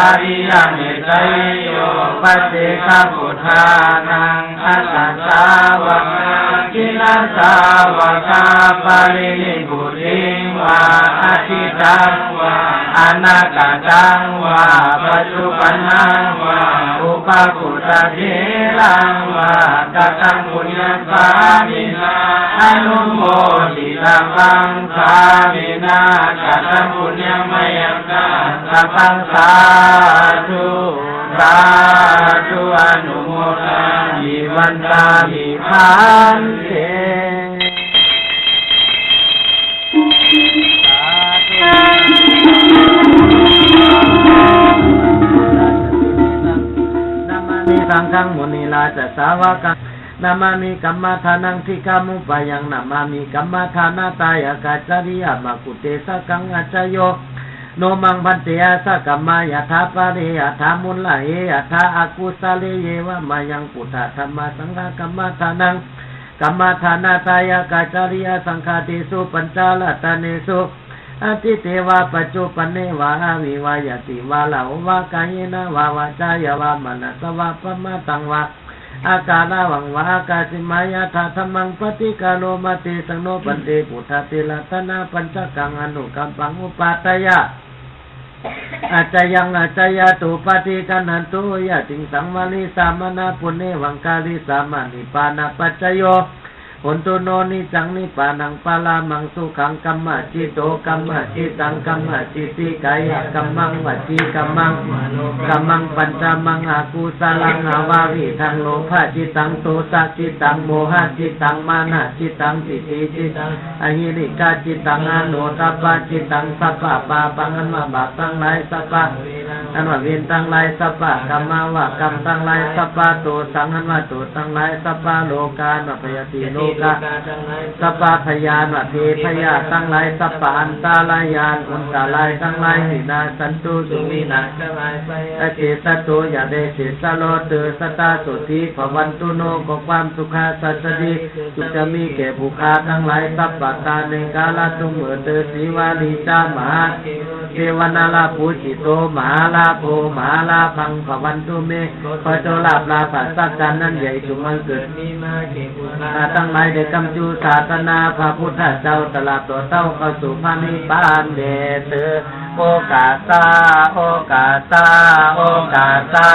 ariyametteyyo paccekabuddhānaṃ aggasāvakā jinasāvakā parinibbutiṃ vā atītaṃ vā anāgataṃ vā paccuppannaṃ vā upabuddhatheraṃ vā kataṃ puññassāminā anumoditabbaṃ sāminā kataṃ puññaṃ mayhaṃ dātabbaṃ sādhu sādhu anumodāmi vandāmi bhante. Namāmi saṅghaṃ munirājasāvakaṃ Namāmi kammadānaṃ dīgham upāyaṃ, namāmi kammadānattāya kacariyamakutesakaṃ. Accayo no maṃ bhante assa kamma yathā pare yathā mūlaye yathā akusale, yeva mayaṃ buddha dhamma saṅgha kammadānaṃ kammadānattāya kacariyasaṅkhātesu pañcaratnesu atīte vā paccuppane vā avivayyati vā lāhova kāyena vā vācāya vā manasā vā pamādaṃ vā akālaṃ vā akāsi mā yathā dhammaṃ paṭiggaṇho. Mā tesaṃ no bhante buddhābhiratanapañcakaṃ anukampaṃ upādāya accayaṃ accayato paṭiggaṇhatu. Yadidaṃ saṃvarissāma nātha puññevaṃ karissāma nibbānapaccayo hontu no niccaṃ nibbānaṃ paramaṃ sukhaṃ. Kammacitta kammacittaṃ kammacitti kāyakammaṃ vacīkammaṃ kammaṃ pañcamaṃ akusalaṃ avavītaṃ lobhacittaṃ dosacittaṃ mohacittaṃ mānacittaṃ ditthicittaṃ ahīrikacittaṃ anūdhapacittaṃ sabbapāpaṃ อันว่าบาปทั้งหลาย สัพพะอันว่าเวรทั้งหลาย sabbakammāpakāsaṃ อันว่ากรรมทั้งหลาย sabbadosaṃ อันว่าโทษทั้งหลาย sabbarogā อันว่าพยาธิโรคา sabbabhayā อันว่าเพศพยาธิทั้งหลาย sabbaantarāyā อันตรายทั้งหลาย vinassantu จงวินาศ asesato อย่าได้เศษสลด sadā sotthī bhavantu no ขอความสุข sadā sadā สุขจะมีแก่ผู้ข้าทั้งหลาย sabbadā ในกาลทุกเมื่อเทอ sīvalī ca mahādevo เทวา nārāpūjito mahālābho mahālābhaṃ bhavantu me ขอโชคลาภ ลาภะ ทรัพย์ การ อันใหญ่จงบังเกิดมีมาแก่ผู้ข้าทั้งหลาย ได้กำจุศาสนาพระพุทธเจ้า ตราบต่อเต้าเข้าสู่พระนิพพานแด่เทอญ โอกาสา โอกาสา โอกาสา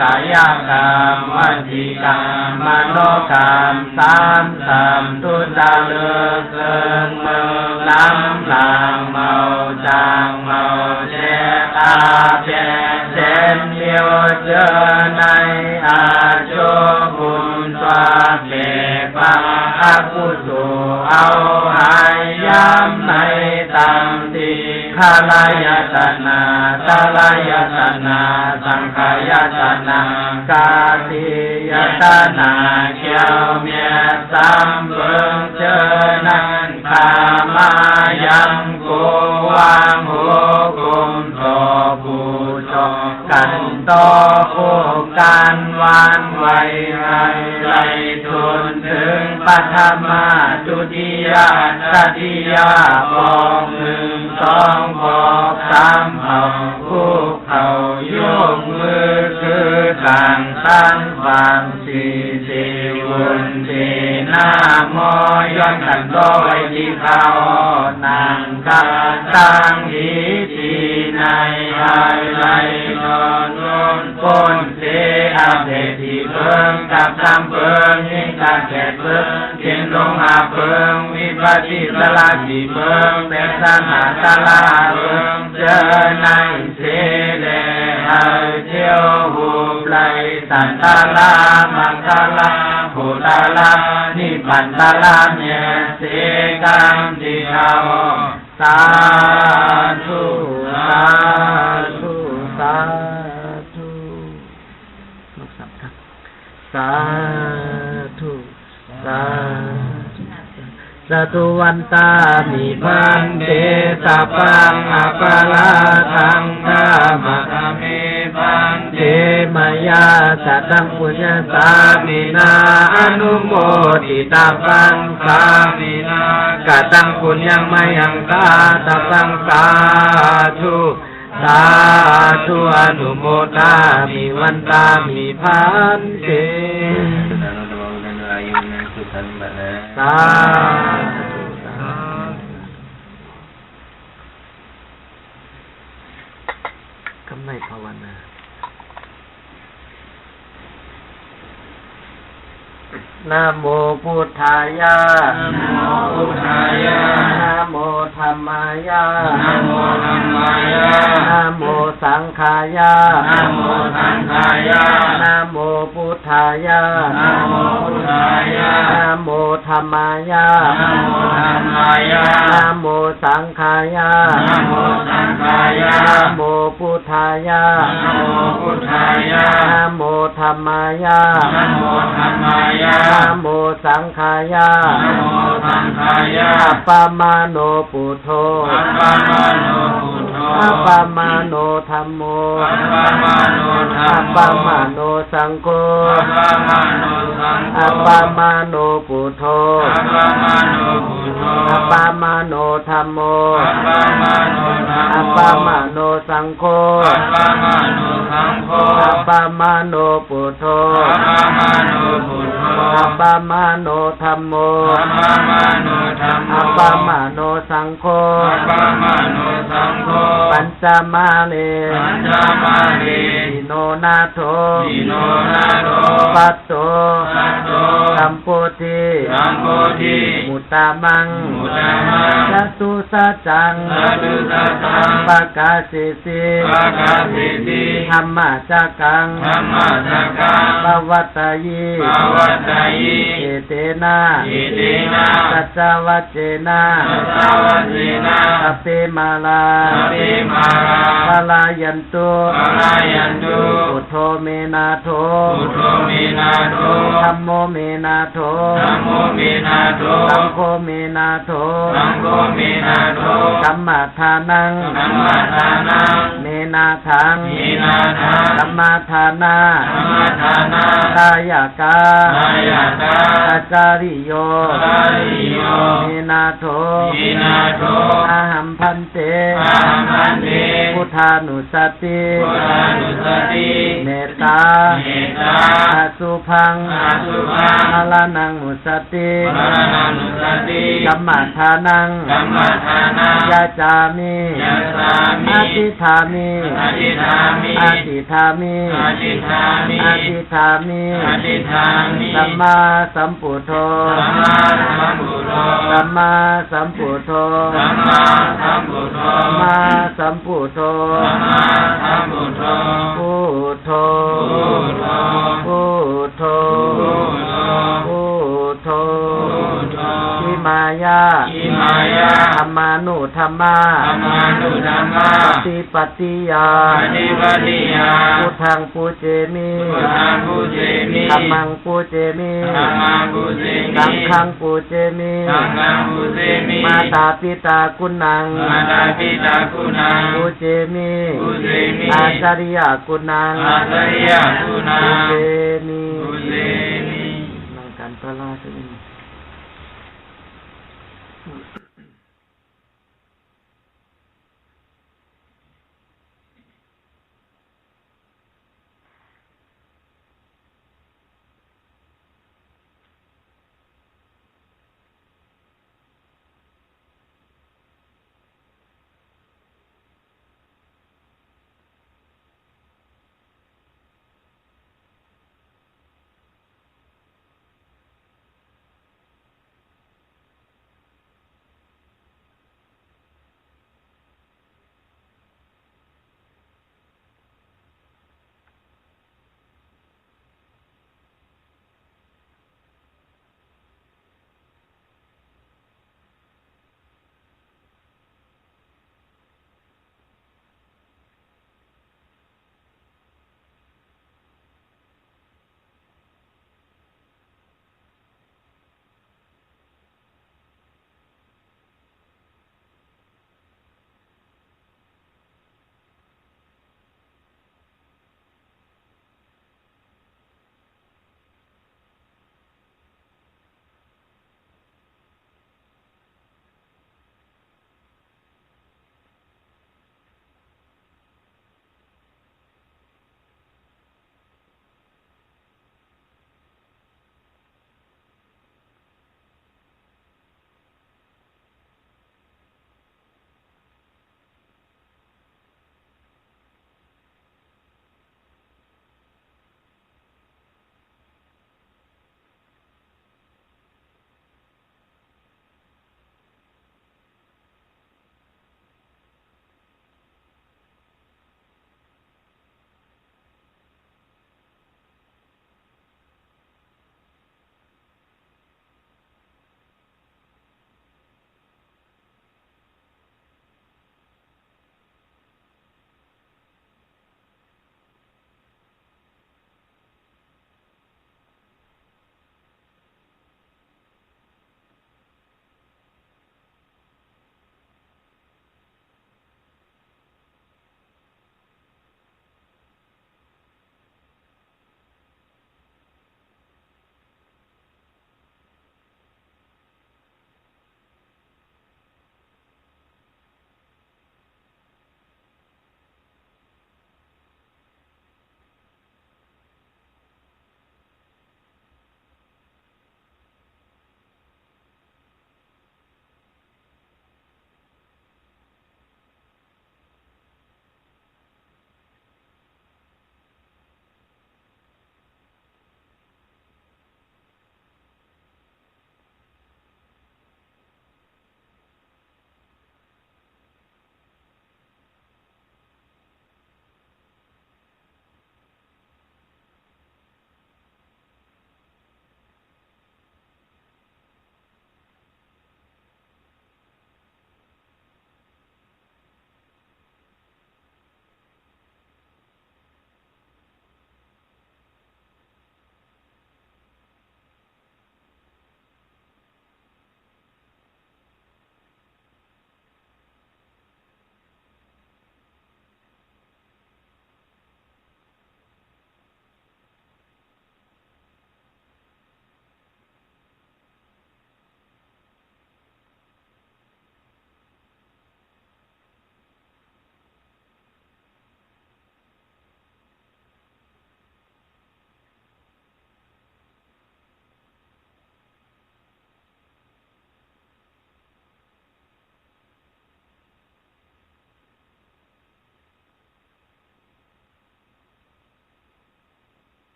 กายกรรม วจีกรรม มโนกรรม สามสามทุจริตเกินเมืองล้ำหลางเมาจางเมาแช่อาเปนเซนเดียวเจอในอายุบุญตัวเก็บปะอกุศลเอาหายย้ำในตามที่ ขลายตนะ ตลายตนะ สังขายตนะ กาทิยตนะ เขียวเมียสามเบิงเจอนั้น ข้ามายังโกวางโหกลมต่อผู้จองกันต่อโคการหวานไหวให้ไล่ทนถึงปฐมะ ทุติยะ ตติยะ ปอกหนึ่งสองปอกสามเผ่า คุกเข่ายกมือคือต่างต้านความสี่สี่วนเทหน้ามอย้อนกันร้อยที่เขานั่งกาตั้งอีทีในหายไหลนอนนอน พ้นเสอาเพศที่เบิ่งกับตามเบิ่ง นินทาแขกเบิ่ง เข็นลงหาเบิ่ง วิบัติสละที่เบิ่ง แต่สนาตลาเบิ่ง เจอในเสแลหายเที่ยวหูปไหล สันตลา มังตลา โพตลา นิพพันตลา แม่เสกรรมที่เขา สาธุ สาธุ สาธุ นกสับครับ สาธุ สาธุ Sadhu vandāmi bhante, sabbaṃ aparādhaṃ khamatha me bhante, mayā kataṃ puññaṃ sāminā anumoditabbaṃ, sāminā kataṃ puññaṃ mayhaṃ dātabbaṃ, sādhu sādhu anumodāmi vandāmi bhante. สาธุ สาธุ กำไรภาวนา Namo buddhāya. Namo buddhāya. Namo Dhammāya. Namo dhammāya. Namo saṅghāya. Namo saṅghāya. Namo buddhāya. Namo buddhāya. Namo dhammāya. Namo dhammāya. Namo saṅghāya. Namo saṅghāya. Namo buddhāya. Namo buddhāya. Namo dhammāya. Namo dhammāya. Namo saṅghāya. Namo saṅghāya. Appamāṇo buddho. Appamāṇo buddho. Appamāṇo dhammo. Appamāṇo dhammo. Appamāṇo saṅgho. Appamāṇo saṅgho. Appamāṇo buddho. Appamāṇo buddho. Appamāṇo dhammo. Appamāṇo dhammo. Appamāṇo saṅgho. Appamāṇo saṅgho. Appamāṇo buddho. Appamāṇo buddho. Appamāṇo dhammo. Appamāṇo dhammo. Appamāṇo saṅgho. Appamāṇo saṅgho. Pañcamāre. Pañcamāre. Dīno nātho. Dīno nātho. Patto. Patto. Sambodhi. Sambodhi. Muttamaṃ. Muttamaṃ. Catusaccaṃ. Catusaccaṃ. Pakāsesi. Pakāsesi. Dhammacakkaṃ. Dhammacakkaṃ. Pavattayi. Pavattayi. Etena. Etena. Saccavajjena. Saccavajjena. Sabbe mārā. Sabbe mārā. Palāyantu. Palāyantu. Buddho me nātho. Buddho me nātho. Dhammo me nātho. Dhammo me nātho. Saṅgho me nātho. Saṅgho me nātho. Kammadānaṃ. Kammadānaṃ. Me nāthaṃ. Me nāthaṃ. Kammadānā. Kammadānā. Dāyakā. Dāyakā. Ācariyo. Ācariyo. Me nātho. Me nātho. Ahaṃ bhante. Ahaṃ bhante. Buddhānussati. Buddhānussati. Mettā. Mettā. Asubhaṃ. Asubhaṃ. Maraṇaṃ nussati. Maraṇaṃ nussati. Kammadānaṃ. Kammadānaṃ. Yācāmi. Yācāmi. Adhiṭṭhāmi. Adhiṭṭhāmi. Adhiṭṭhāmi. Adhiṭṭhāmi. Adhiṭṭhāmi. Adhiṭṭhāmi. Sammāsambuddho. Sammāsambuddho. Sammāsambuddho. Sammāsambuddho. Sammāsambuddho. Sammāsambuddho. Buddho. Buddho. Buddho. Buddho. Buddho. Buddho. Himāya. Himāya. Dhammānudhammā. Dhammānudhammā. Paṭipattiyā. Paṭipattiyā. Buddhaṃ pūjemi. Buddhaṃ pūjemi. Dhammaṃ pūjemi. Dhammaṃ pūjemi. Saṅghaṃ pūjemi. Saṅghaṃ pūjemi. Mātā pitā guṇaṃ. Mātā pitā guṇaṃ. Pūjemi. Pūjemi. Ācariyā guṇaṃ. Ācariyā guṇaṃ. Pūjemi. Pūjemi. นั่งกัน พระราชอินทร์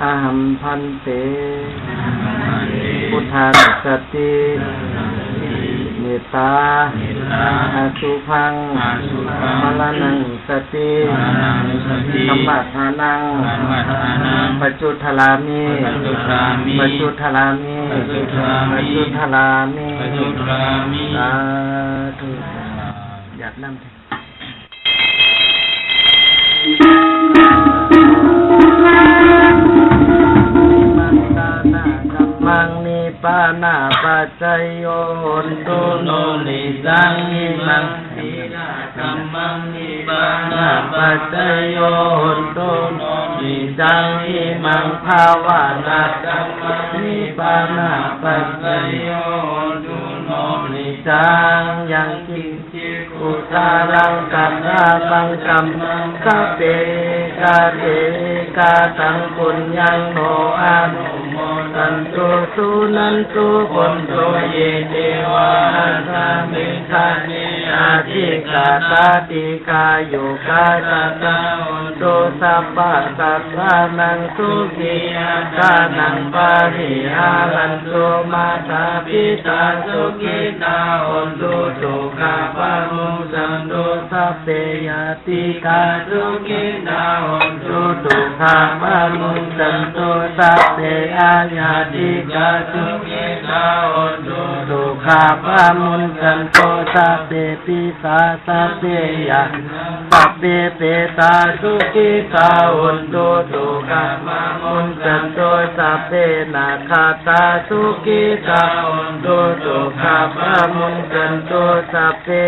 Ahaṃ bhante buddhānussati mettā, asubhaṃ maraṇanussati dhammadānaṃ pañcuddharāmi, pañcuddharāmi, pañcuddharāmi. Sādhu. อิมัง dānakammaṃ nibbānapaccayo hotu no niccaṃ. Imaṃ sīlakammaṃ nibbānapaccayo hotu no niccaṃ. Imaṃ bhāvanākammaṃ nibbānapaccayo hotu no niccaṃ. Yaṅkiñci kussalaṃ kannāpaṃ kammaṃ sabbe kate ekataṃ puññaṃ no anumodantu suṇantu bhonto ye devā asmiṃ ṭhāne adhigatā dīghāyukā sadā hontu sabbasattānaṃ sukhī attānaṃ pariharantu. Mātā pitā sukhitā hontu dukkhā pamuñcantu. Sabbe ñātikā sukhitā hontu dukkhā pamuñcantu. Sabbe aññātikā sukhitā hontu dukkhā pamuñcantu. Sabbe pisā sabbe yakkhaṃ sabbe petā sukhitā hontu dukkhā pamuñcantu. Sabbe nakkhattā sukhitā hontu dukkhā pamuñcantu. Sabbe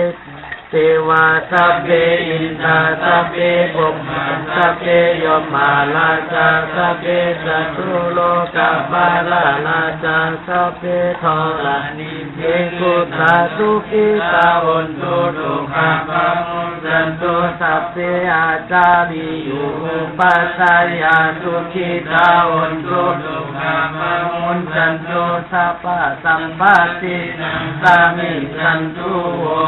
devā sabbe indā sabbe brahmā sabbe yamarājā sabbe catulokapālā rājā sabbe dharaṇī pī puttā sukhitā hontu dukkhā pamuñcantu. Sabbe ācariyūpajjhāyā sukhitā hontu dukkhā pamuñcantu. Sabbasampattī naṃ samijjhantu vo.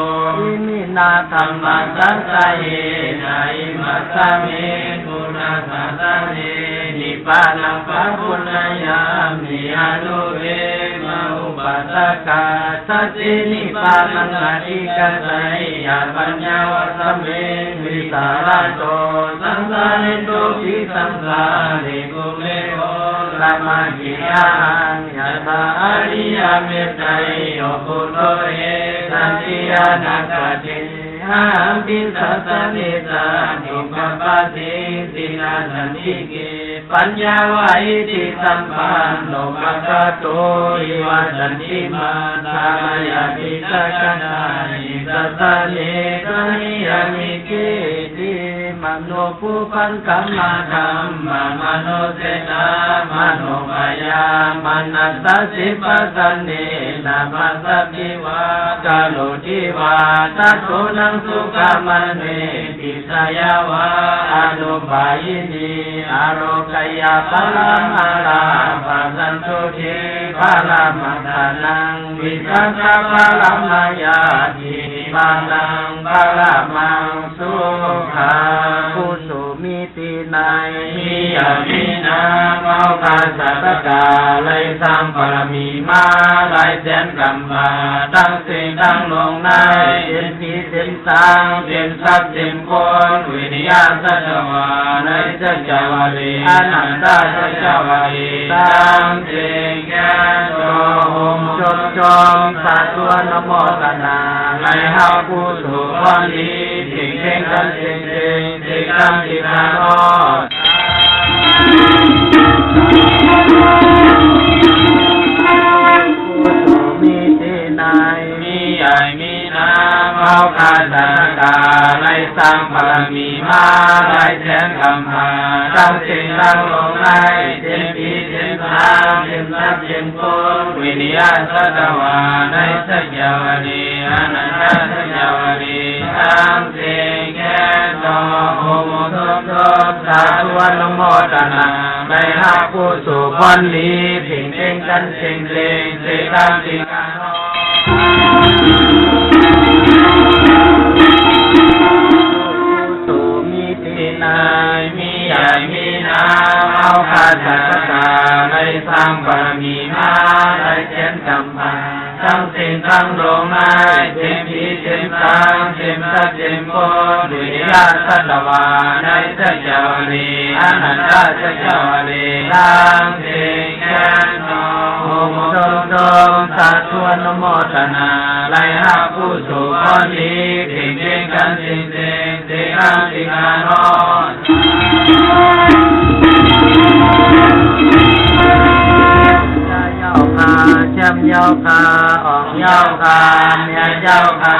Iminā dhammasāsanena imasmiṃ buddhasāsane nibbānaṃ pāpuṇeyyāmi anuppena upādakā. Saccinibbānaṃ adhigateyya paññāvasmiṃ vītarāgo saṃsariṃsu vītaṃ sāripū me bhoramajjhiyahaṃ. Yathā ariya metteyyo buddho etadī anāgatī ahampi sāsane jātu gabbhasīsina santike paññāvā iddhisampanno paccattaṃ vavattoti. Mātā yathā jātā sāsane saññāmiketi. Manopubbhaṅgamā dhammā manosena manopāya manasā sippasanena passati vā karoti vā tato naṃ sukhamaneti. Seyyathā vā anupāyinī ālokeyya paramā lābhā santuṭṭhī paramā dhanaṃ virattā paramā ñātī nibbānaṃ paramaṃ sukhaṃ. ผู้สูงมีที่ไหน มีใหญ่มีน้ำ เอาข้าสัตว์ทั้งหลาย สร้างบารมีมาหลายแสนกำมา ทั้งสิ่งทั้งหลวงใน เต็มที่เต็มทาง เต็มทรัพย์เต็มคน Vinaya saccavā anantasaccavallī, anantasaccavallī ทั้งสิ้นแก่ตัว โฮมชมชม สาธุอนุโมทนา ได้รับกุศลผลดี สิ่งเพ่งกันจริงๆ สิ่งทั้งที่ทางรอด ผู้สูงมีที่ไหน มีใหญ่มี นาม เอาข้าสัตว์ทั้งหลาย สร้างบารมีมาหลายแสนกำมา ทั้งสิ้นทั้งหลวงใน เต็มที่เต็มทาง เต็มทรัพย์เต็มคน Vinaya saccavā anantasaccavallī, anantasaccavallī ทั้งสิ้นแก่ตัว โฮมชมชม สาธุอนุโมทนา ได้รับกุศลผลดี สิ่งเพ่งกันสิ่งเพ่ง สิ่งทั้งที่ ผู้สูงมีที่ไหน มีใหญ่มี เฮาข้าสัตว์ทั้งหลายได้สร้างบารมีมา ได้เขียนกรรมมา ทั้งสิ่งทั้งดวงใน เต็มผีเต็มสางเต็มสัตว์เต็มคน ดุจยาสัตวา ในสัจจวลี อนันตสัจจวลี ทั้งสิ้นแก่นอน โอมชมชม สาธุอนุโมทนา ได้รับผู้สุขผลนี้ เพ่งเพ่งกันจริงๆ สิกขังสิกขาโน เจ้าข้า แชมป์เจ้าข้า อ่องเจ้าข้า เมียเจ้าข้า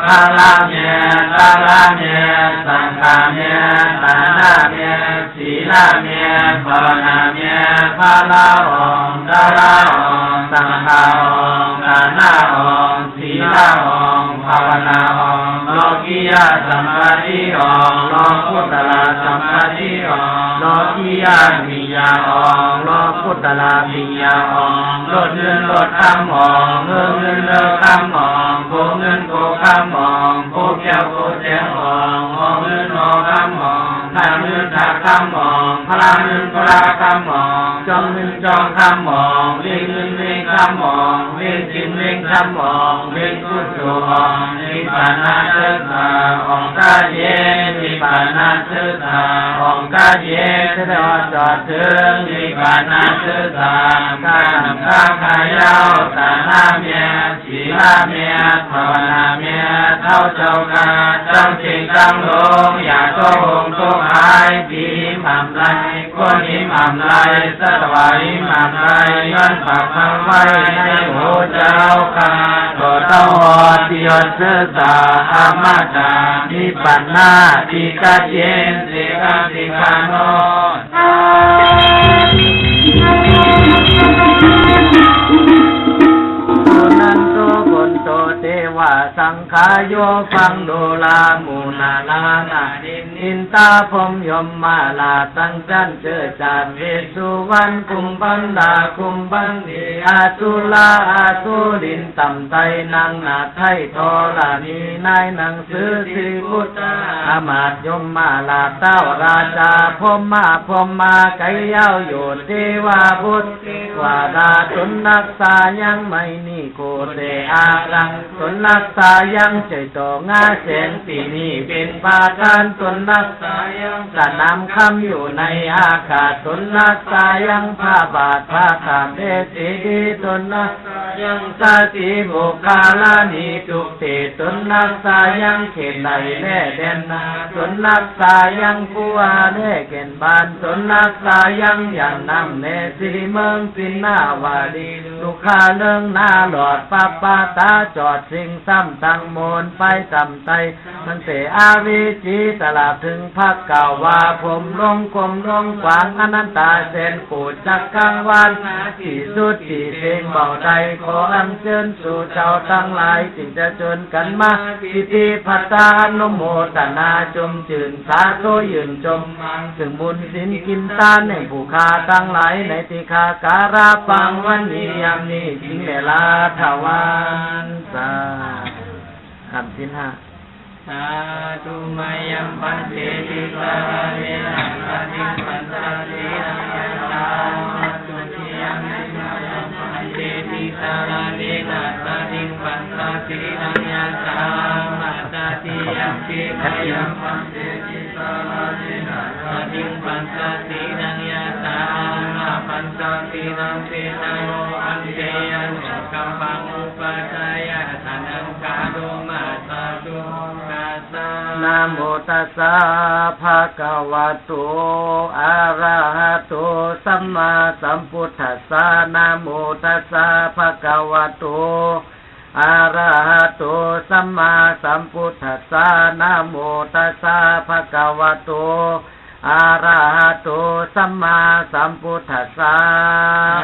พระเมีย ตระเมีย สังฆเมีย ทานเมีย ศีลเมีย ภาวนาเมีย พระอ่อง ตระอ่อง สังฆอ่อง ทานอ่อง ศีลอ่อง ภาวนาอ่อง โลกิยะสัมปาทิอ่อง โลกุตตระสัมปาทิอ่อง โลกิยะปิญญาอ่อง โลกุตตระปิญญาอ่อง รถเงินรถคำอ่อง เฮือเงินเฮือคำอ่อง โกเงินโกคำอ่อง โกแก้วโกแจ๋วอ่อง หอเงินหอคำอ่อง ทาเงินทาคำอ่อง พระเงินพระคำอ่อง จองเงินจองคำอ่อง เวงเงินเวงคำอ่อง เวงสินเวงธรรมอ่อง เวงกุศลอ่อง นิพพานะเสสาอ่องกะเย นิพพานะเสสาอ่องกะเย เสด็จจอดถึงนิพพานะเสสา ข้าน้ำข้าขายาว ทานเมีย ศีลเมีย ภาวนาเมีย เฒ่าเจ้าข้า ทั้งสิ่งทั้งดวง อย่าตกหงตกหาย ผีหิมหำไร คนหิมหำไร สัตวาหิมหำไร ย้อนปากฝังไว้ในหัวเจ้าข้า ต่อเต้าหอดที่ยอดเสสา อมตะนิพพานา ที่กะเย็น สิกขังสิกขาโน Suṇantu bhonto devā saṅghāyo pāṇaramānā, nāgendirā brahmā indā brahmā yamā, สังฆาโย ฟังดูราหมู่นานานา นินทินทาพรหมยมมาราช ทั้งชั้นเจิดจาด เวสสุวรรณ คุมพันดา คุมพันเท อสุรา อสุริน ต่ำไตร หนังหนาไทยธรณี ในหนังสือสิริพุทธา อำมาตย์ยมมาราช เท้าราชาพรหมา พรหมาไกยาวโยธ เทวาบุตร เทวดาตนรักษายังไม่มีคู่ แต่อารัง ตนรักษายัง ใจ้ต่องาแสงปีนี้ เป็นประธาน ตนรักษายัง สนามคำอยู่ในอากาศ ตนรักษายัง พระบาทพระธาตุเจดีย์ ตนรักษายัง สถิตบุคคลานิทุกเทศ ตนรักษายัง เขตใดแลแดนนา ตนรักษายัง ผู้ว่าแลแก่นบ้าน ตนรักษายัง ย่านน้ำแลสิริเมืองสินนาวารี ลูกค้าเลิงนาหลอด ปะปะตาจอดสิ่งซ้ำตั้งโมน ไปต่ำไต ตั้งแต่อเวจีตราบถึงภาคเก้าว่า พรหมลงกรมลงกว้าง อนันตาแสนโกฏจักรวาล หาที่สุดที่เพ่งเบาได้ ขออัญเชิญสู่เจ้าทั้งหลาย จึงจะเชิญกันมา พิธีพัตตานุโมทนา ชมชื่นสาธุ ยื่นชม ซึ่งบุญศีลกินทาน แห่งผู้ข้าทั้งหลาย ในที่ข้าการะปังวันนี้ยามนี้ จึงได้ลาถวาย สาธุ คำศีลห้า Sādhu. Mayaṃ bhante tisaraṇena saddhiṃ pañca sīlāni yācāma. Dutiyampi mayaṃ bhante tisaraṇena saddhiṃ pañca sīlāni yācāma. Tatiyampi mayaṃ bhante tisaraṇena saddhiṃ pañca sīlāni yācāma. Pañca sīlāni yācāma bhante, anukampaṃ upādāya, dānaṃ karoma. Sādhu. Namo tassa bhagavato arahato sammāsambuddhassa. Namo tassa bhagavato arahato sammāsambuddhassa. Namo tassa bhagavato arahato sammāsambuddhassa.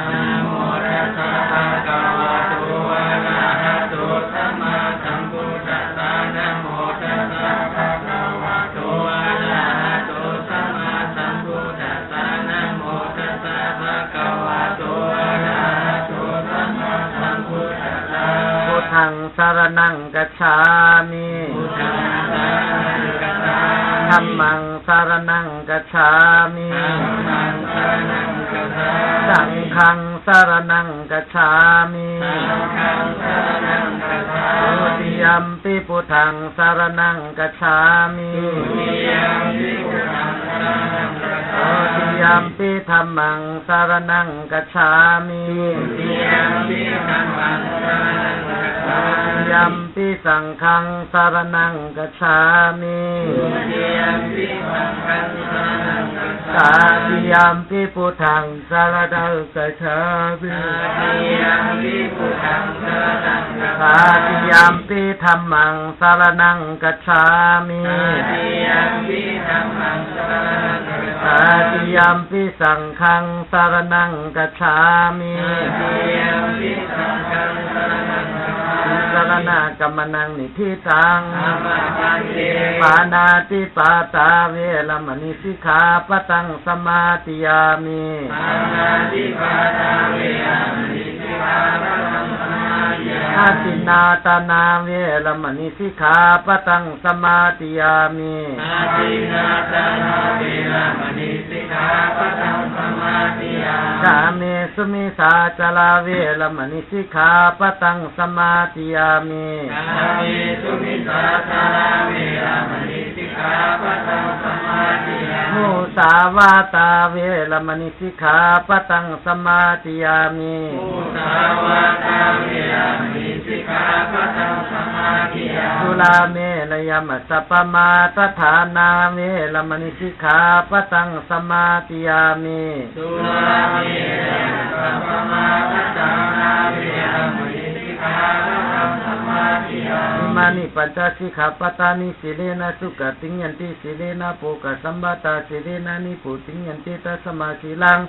Namo tassa bhagavato arahato sammāsambuddhassa. Namo tassa bhagavato arahato sammāsambuddhassa. Namo tassa bhagavato arahato sammāsambuddhassa. Buddhaṃ saraṇaṃ gacchāmi. Buddhaṃ saraṇaṃ gacchāmi. Dhammaṃ saraṇaṃ gacchāmi. Dhammaṃ saraṇaṃ gacchāmi. Saṅghaṃ saraṇaṃ gacchāmi. Saṅghaṃ saraṇaṃ gacchāmi. Dutiyampi buddhaṃ saraṇaṃ gacchāmi. Dutiyampi buddhaṃ saraṇaṃ gacchāmi. Dutiyampi dhammaṃ saraṇaṃ gacchāmi. Dutiyampi dhammaṃ saraṇaṃ gacchāmi. Dutiyampi saṅghaṃ saraṇaṃ gacchāmi. Dutiyampi saṅghaṃ saraṇaṃ gacchāmi. Tatiyampi buddhaṃ saraṇaṃ gacchāmi. Tatiyampi buddhaṃ saraṇaṃ gacchāmi. Tatiyampi dhammaṃ saraṇaṃ gacchāmi. Tatiyampi dhammaṃ saraṇaṃ gacchāmi. Tatiyampi saṅghaṃ saraṇaṃ gacchāmi. Tatiyampi saṅghaṃ saraṇaṃ gacchāmi. Tisaraṇagamanaṃ niṭṭhitaṃ. Āma bhante. Pāṇātipātā veramaṇī sikkhāpadaṃ samādiyāmi. Pāṇātipātā veramaṇī sikkhāpadaṃ samādiyāmi. Adinnādānā veramaṇī sikkhāpadaṃ samādiyāmi. Adinnādānā veramaṇī sikkhāpadaṃ samādiyāmi. Kāmesu micchācārā veramaṇī sikkhāpadaṃ samādiyāmi. Kāmesu micchācārā veramaṇī sikkhāpadaṃ samādiyāmi. Musāvādā veramaṇī sikkhāpadaṃ samādiyāmi. Musāvādā veramaṇī sikkhāpadaṃ samādiyāmi. Surāmerayamajjapamādaṭṭhānā veramaṇī sikkhāpadaṃ samādiyāmi. Surāmerayamajjapamādaṭṭhānā veramaṇī sikkhāpadaṃ samādiyāmi. Imāni pañca sikkhāpadāni. Sīlena sugatiṃ yanti, sīlena bhogasampadā, sīlena nibbutiṃ yanti, tasmā sīlaṃ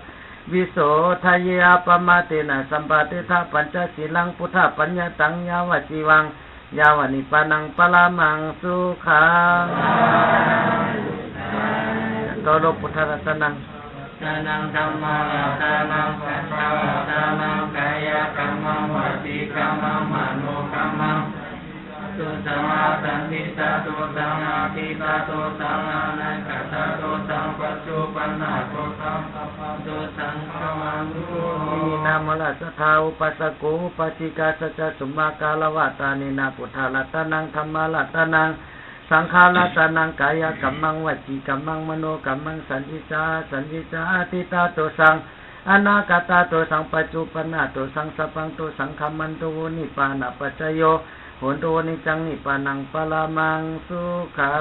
visodhaye. Appamādena sampādetha pañca sīlaṃ, buddhappaññataṃ yāvajīvaṃ yāva nibbānaṃ paramaṃ sukhaṃ. เคารพ Buddharatanaṃ. Ratanaṃ dhammaratanaṃ saṅgharatanaṃ, kāyakammaṃ vacīkammaṃ manokammaṃ, tu sammā sādhitātu saṃ ādhitātu saṃ anāgatātu saṃ paccuppannātu saṃ sabbantu saṅghamatu. Iminā mārā saṭhā upāsako upāsikā saccasmukhā katvāna buddharatanaṃ dhammaratanaṃ saṅgharatanaṃ, kāyakammaṃ vacīkammaṃ manokammaṃ, sañcicchā asañcicchā, ādhitātu saṃ anāgatātu saṃ paccuppannātu saṃ sabbantu saṅghamantu. Nibbānapaccayo hontu niccaṃ nibbānaṃ paramaṃ sukhaṃ.